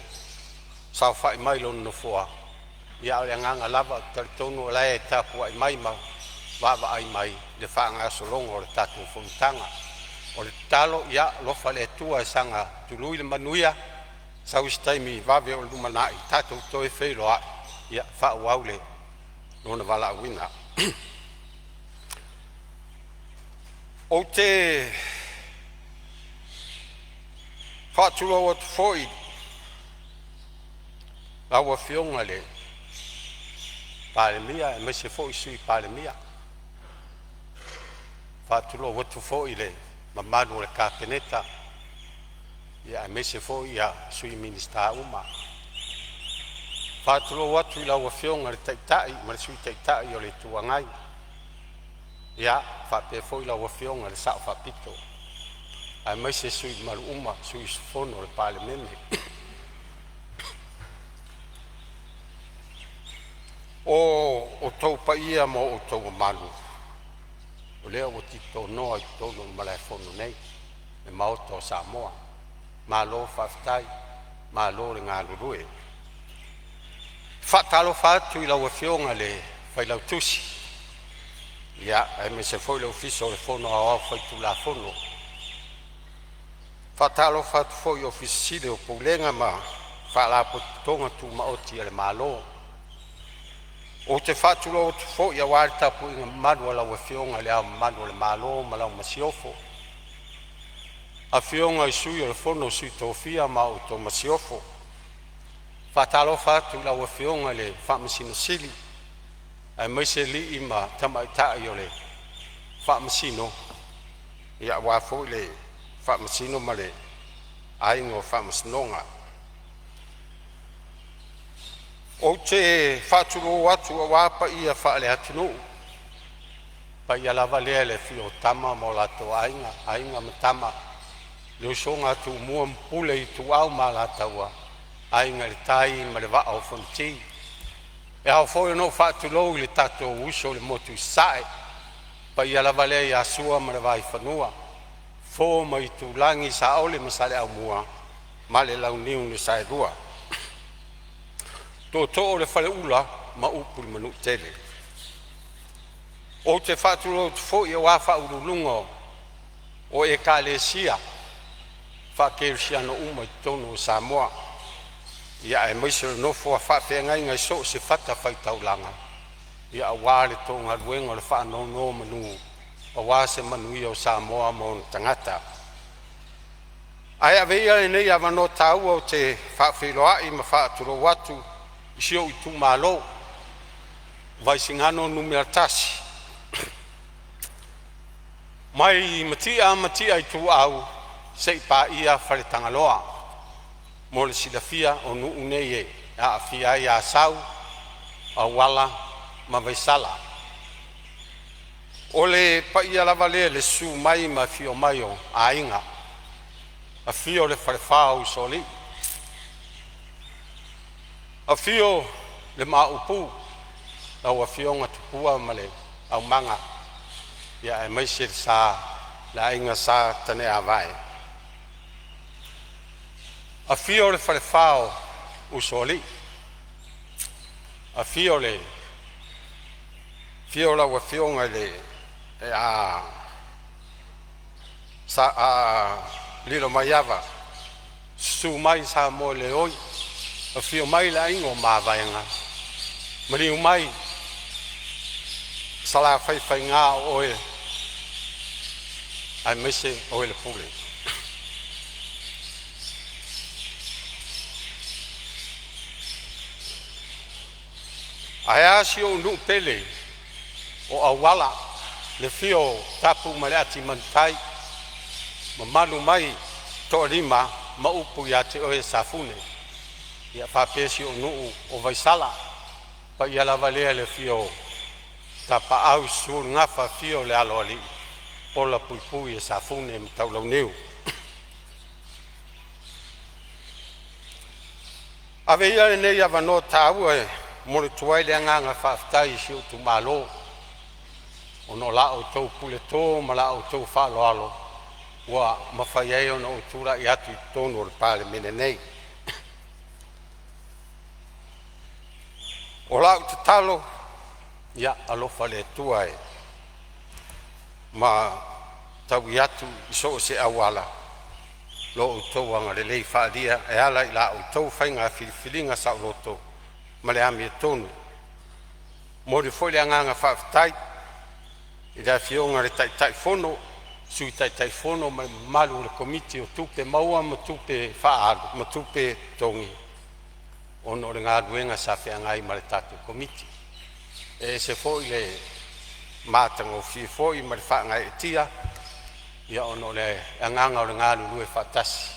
saofai mai i lona nofoa, a o le agaga lava ou te talitonu o la e tapuai mai ma vaavaai mai i le faagasologa o le tatou fonotaga. O le tatalo, ia alofa le Atua e saga tului le manuia, sau se taimi vave o le lumanai tatou toe feiloai e faaauau lona valaauina. Ou te faatulou atu foi i lau Afioga i le Palemia aemaise foi le Sui Palemia. E faatulou atu foi i le mamalu o le Kapeneta aemaise foi sui Minisita uma. E faatulou atu i lau Afioga i le Taitai ma le Sui Taitai o le Itu Agai, faapea foi lau Afioga i le Sao Faapito, aemaise sui usufono mamalu uma o le Palemene. O outou paia ma outou mamalu o lea ua titonoa i totonu o le Malaefono nei, le Maota o Samoa. Malo faafetai, malo le galulue. E faatalofa atu i lau Afioga i le Failautusi aemaise foi le Ofisa o le Fono Aoao Faitulafono. E faatalofa atu foi i Ofisa Sili o Pulega ma Faalapotopotoga Tumaoti a le Malo. Ou te faatulou atu foi aua le tapuaiga mamalu a lau Afioga i Le Ao Mamalu o le Malo ma lau Masiofo, Afioga i Sui o le Fono a Sui Tofia ma le Masiofo. E faatalofa atu i lau Afioga i le Faamasino Sili aemaise alii ma tamaitai o le Faamasino, aua foi le Faamasino ma le Aiga o Faamasinoga. Ou te faatulou atu aua paia faale-atunuu, paia lava lea i le afio o Tama ma o latou Aiga, Aiga ma Tama, le usoga a Tumua ma Pule, Ituau ma Alataua, Aiga i le Tai ma le Vaa o Fonoti. E ao foi ona ou faatulou i le tatou uso i le motu i Sasae, paia lava lea ia Sua ma le Vaifanua, Fofo ma Aitulagi, Saole ma Saleaaumua ma le Launiu na Saelua, Tootoo o le Faleula ma upu i le Manuatele. Ou te faatulou atu foi aua faauluuluga o Ekalesia Faakerisiano uma i totonu o Samoa, aemaise o le nofo a faafeagaiga i so o se fatafaitaulaga aua le galuega faanonomanu aua se manuia o Samoa ma ona tagata. Ae avea ia lenei avanoa taua ou te faafeiloai ma faatulou atu i si ou itumalo Vaisigano Nu.1. Mai Mati'a Matia Ituau seia paia Faletagaloa. Mo le silafia o nuu nei e aafia ai Asau, Auala ma Vaisala. O le paia lava lea i le susu mai ma afio mai o Aiga, afio le falefa o Usoalii, afio le Maopu, lau afioga Tupua ma le Aumaga, aemaise le sa le aiga Sa Taneavae, afio le falefa o Usoalii, afio lau afioga i le Lilomaiava, susu mai Samoeleoi, afio mai le aiga o Mavaega, maliu mai Salafaifaiga o oe aemaise oe le Pule. Ae a si ou nuu pele o Auala, le afio o Tapu ma le Atimanutai, mamalu mai Toalima ma upu ia te oe Safune. Ia faapea si ou nuu o Vaisala. Paia lava lea i le afio o Tapaau, susu le Gafa afio le Aloalii, ola puipui Safune ma Taulauniu. Ave ia lenei avanoa taua e momoli atu ai le agaga faafetai i si ou itumalo, ona o la outou puleto ma la outou faaaloalo ua mafai ai ona ou tulai atu i totonu o le Palemene nei. O lau tatalo, ia alofa le Atua ma taui atu i so o se auala lo outou agalelei faaalia e ala i la outou faiga filifiliga saoloto ma le amiotonu. E momoli foi le agaga faafetai i le Afioga i le Taitaifono, Sui Taitaifono ma le mamalu o le Komiti o Tupe Maua ma Tupe Totogi ona o le galuega sa feagai ma le tatou Komiti. E ese foi le matagofie foi ma le faagaeetia ona o le agaga o le galulue faatasi,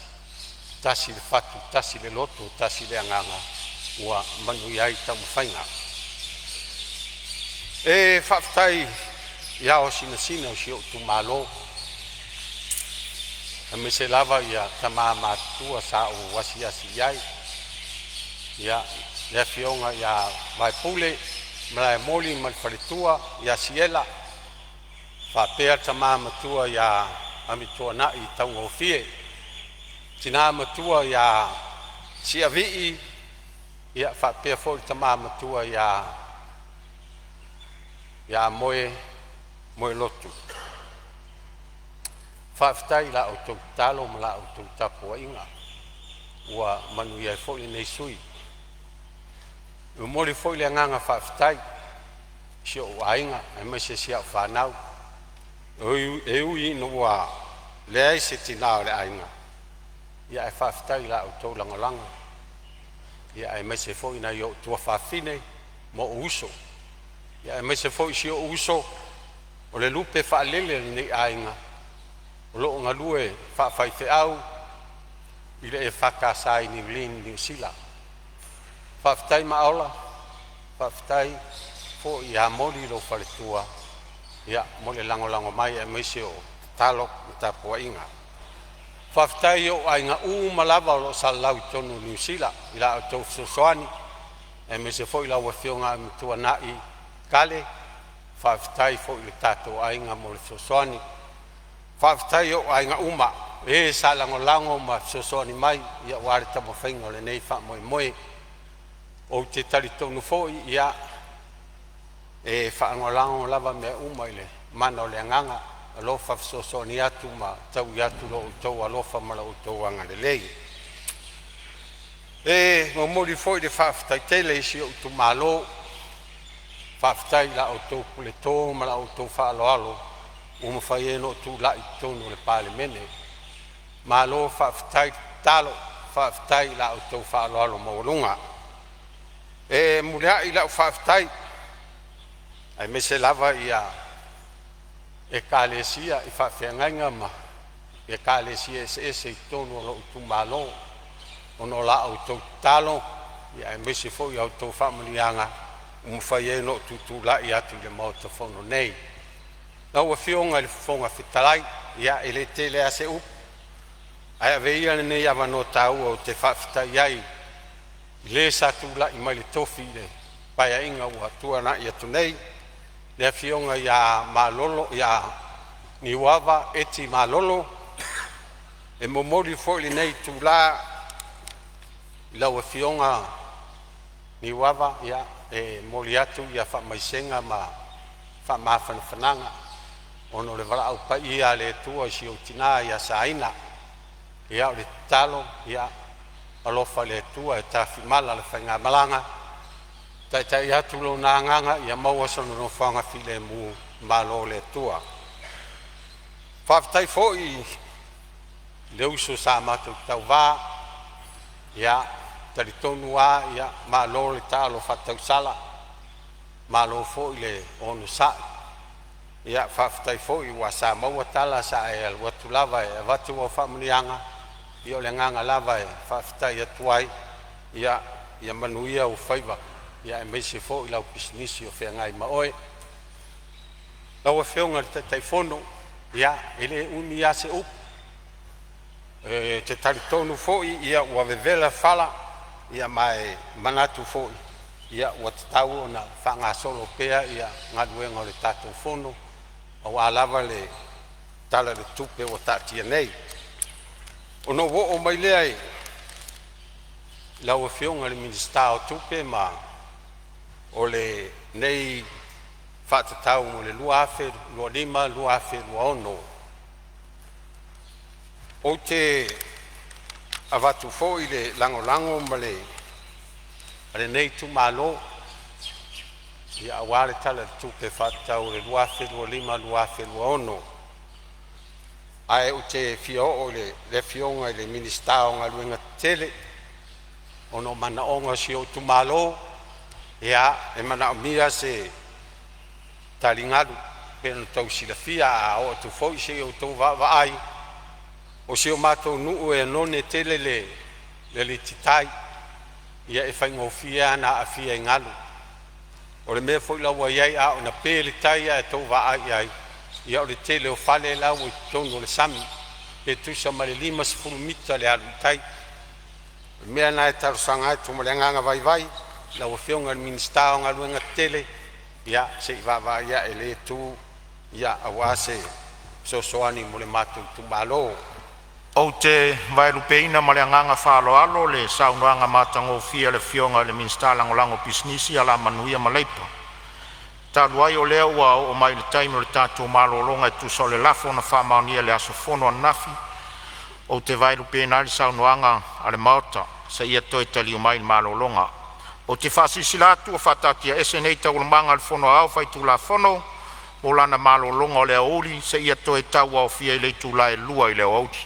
tasi le fatu, tasi le loto, tasi le agaga ua manuia ai taumafaiga. E faafetai i ao sinasina o si ou itumalo, aemaise lava tama matutua sa ou asiasi i ai, le afioga ia Vaepule Malaemoli ma le faletua ia Siela faapea le tama matua ia Amituanai Taugofie, tina matua ia Siavii, faapea foi le tama matua ia Moelotu. Faafetai i la outou tatalo ma la outou tapuaiga ua manuia ai foi lenei sui usufono. E momoli foi le agaga faafetai i si ou aiga aemaise si au fanau, e ui ina ua leai se tina o le aiga, ae faafetai i la outou lagolago aemaise foi nai ou tuafafine ma ou uso, aemaise foi si ou uso o le lupe faalele o lenei aiga o lo o galue faafaifeau. i le EFKS i Niulini Niu Sila. Faafetai Maaola, faafetai foi ia Moli lou faletua mo le lagolago mai aemaise o tatalo ma tapuaiga. Faafetai i ou aiga uma lava o lo o salalau i totonu o Niu Sila i la outou fesoasoani aemaise foi lau afioga Amituanai Kale, faafetai foi i lo tatou aiga mo le fesoasoani. Faafetai i ou aiga uma e sa lagolago ma fesoasoani mai aua le taumafaiga o lenei faamoemoe. Ou te talitonu foi e faalagolago lava mea uma i le mana o le agaga alofa fesoasoani atu ma taui atu lo outou alofa ma lo outou agalelei. E momoli foi le faafetai tele i si ou itumalo, faafetai i la outou puleto ma la outou faaaloalo ua mafai ai ona ou tulai i totonu o le Palemene. Malo faafetai tatalo, faafetai i la outou faaaloalo maualuga. E muliai lau faafetai aemaise lava ekalesia i faafeagaiga ma ekalesia eseese i totonu o lou itumalo ona o la outou tatalo aemaise foi o a outou faamanuiaga ua mafai ai ona ou tutulai atu i le Maota Fono nei. Lau Afioga i le Fofoga Fetalai, ia e le tele lava se upu, ae avea ia lenei avanoa taua ou te faafetai ai i le sa tulai mai i le tofi i le Paeaiga ua tuanai atu nei, le Afioga ia Niuava Eti Malolo. E momoli foi lenei itula i lau Afioga Niuava, e momoli atu faamaisega ma faamafanafanaga ona o le valaau paia a le Atua i si ou tina ia Saina. Ia o le tatalo, ia alofa le Atua e tafimala le faigamalaga, taitai atu Lona agaga ia maua sona nofoaga filemu i le malo o le Atua. Faafetai foi i le uso sa matou tauva, ia e talitonu lava malo le taalo faatausala, malo foi le onosai. Faafetai foi aua sa maua tala sa e alu atu lava e avatu au faamanuiaga. Ia o le agaga lava e faafetai atu ai, ia manuia ou faiva aemaise foi lau pisinisi o feagai ma oe. Lau Afioga i le Taitaifono, ia e le umi lava se upu, ou te talitonu foi ua vevela fala, ma e manatu foi ua tatau ona faagasolo pea galuega o le tatou Fono aua lava le Tala o le Tupe ua taatia nei. Ona ou oo mai lea i lau Afioga i le Minisita o Tupe mo lenei faatatau mo le 2025/2026. Ou te avatu foi le lagolago a lenei itumalo aua le Tala o le Tupe Faatatau 2025/2026. Ae ou te fia oo i le Afioga i le Minisita o Galuega Tetele ona o manaoga o si ou itumalo. E manaomia se taligalu. E pei ona outou silafia, a oo atu foi se i outou vaavaai, o si o matou nuu e oneone tele le alititai, e faigofie lava ona aafia i galu. O le mea foi la ua i ai, a oo ina pe le tai ae outou vaai i ai, ia o le tele o fale la ua i totonu o le sami, pe tusa ma le 50 mita le alu i tai. O le mea lena e talosaga atu ma le agaga vaivai i lau Afioga i le Minisita o Galuega Tetele, ia se i vaavaai ane i lea itu aua se fesoasoani mo le matou itumalo. Ou te vaelupeina ma le agaga faaaloalo le saunoaga matagofie a le Afioga i le Minisita Lagolago o Pisinisi, Alamanuia ma Leipa. Talu ai o lea ua oo mai le taimi o le tatou malologa e tusa o le lafo na faamaonia i le aso fono ananafi, ou te vaelupeina ai le saunoaga a le Maota seia toe taliu mai i le malologa. Ou te faasilasila atu ua faataatiaese nei Taualumaga a le Fono Aoao Faitulafono mo lana malologa o le aoauli seia toe tauaofia i le itula e 2:00 i le aoauli.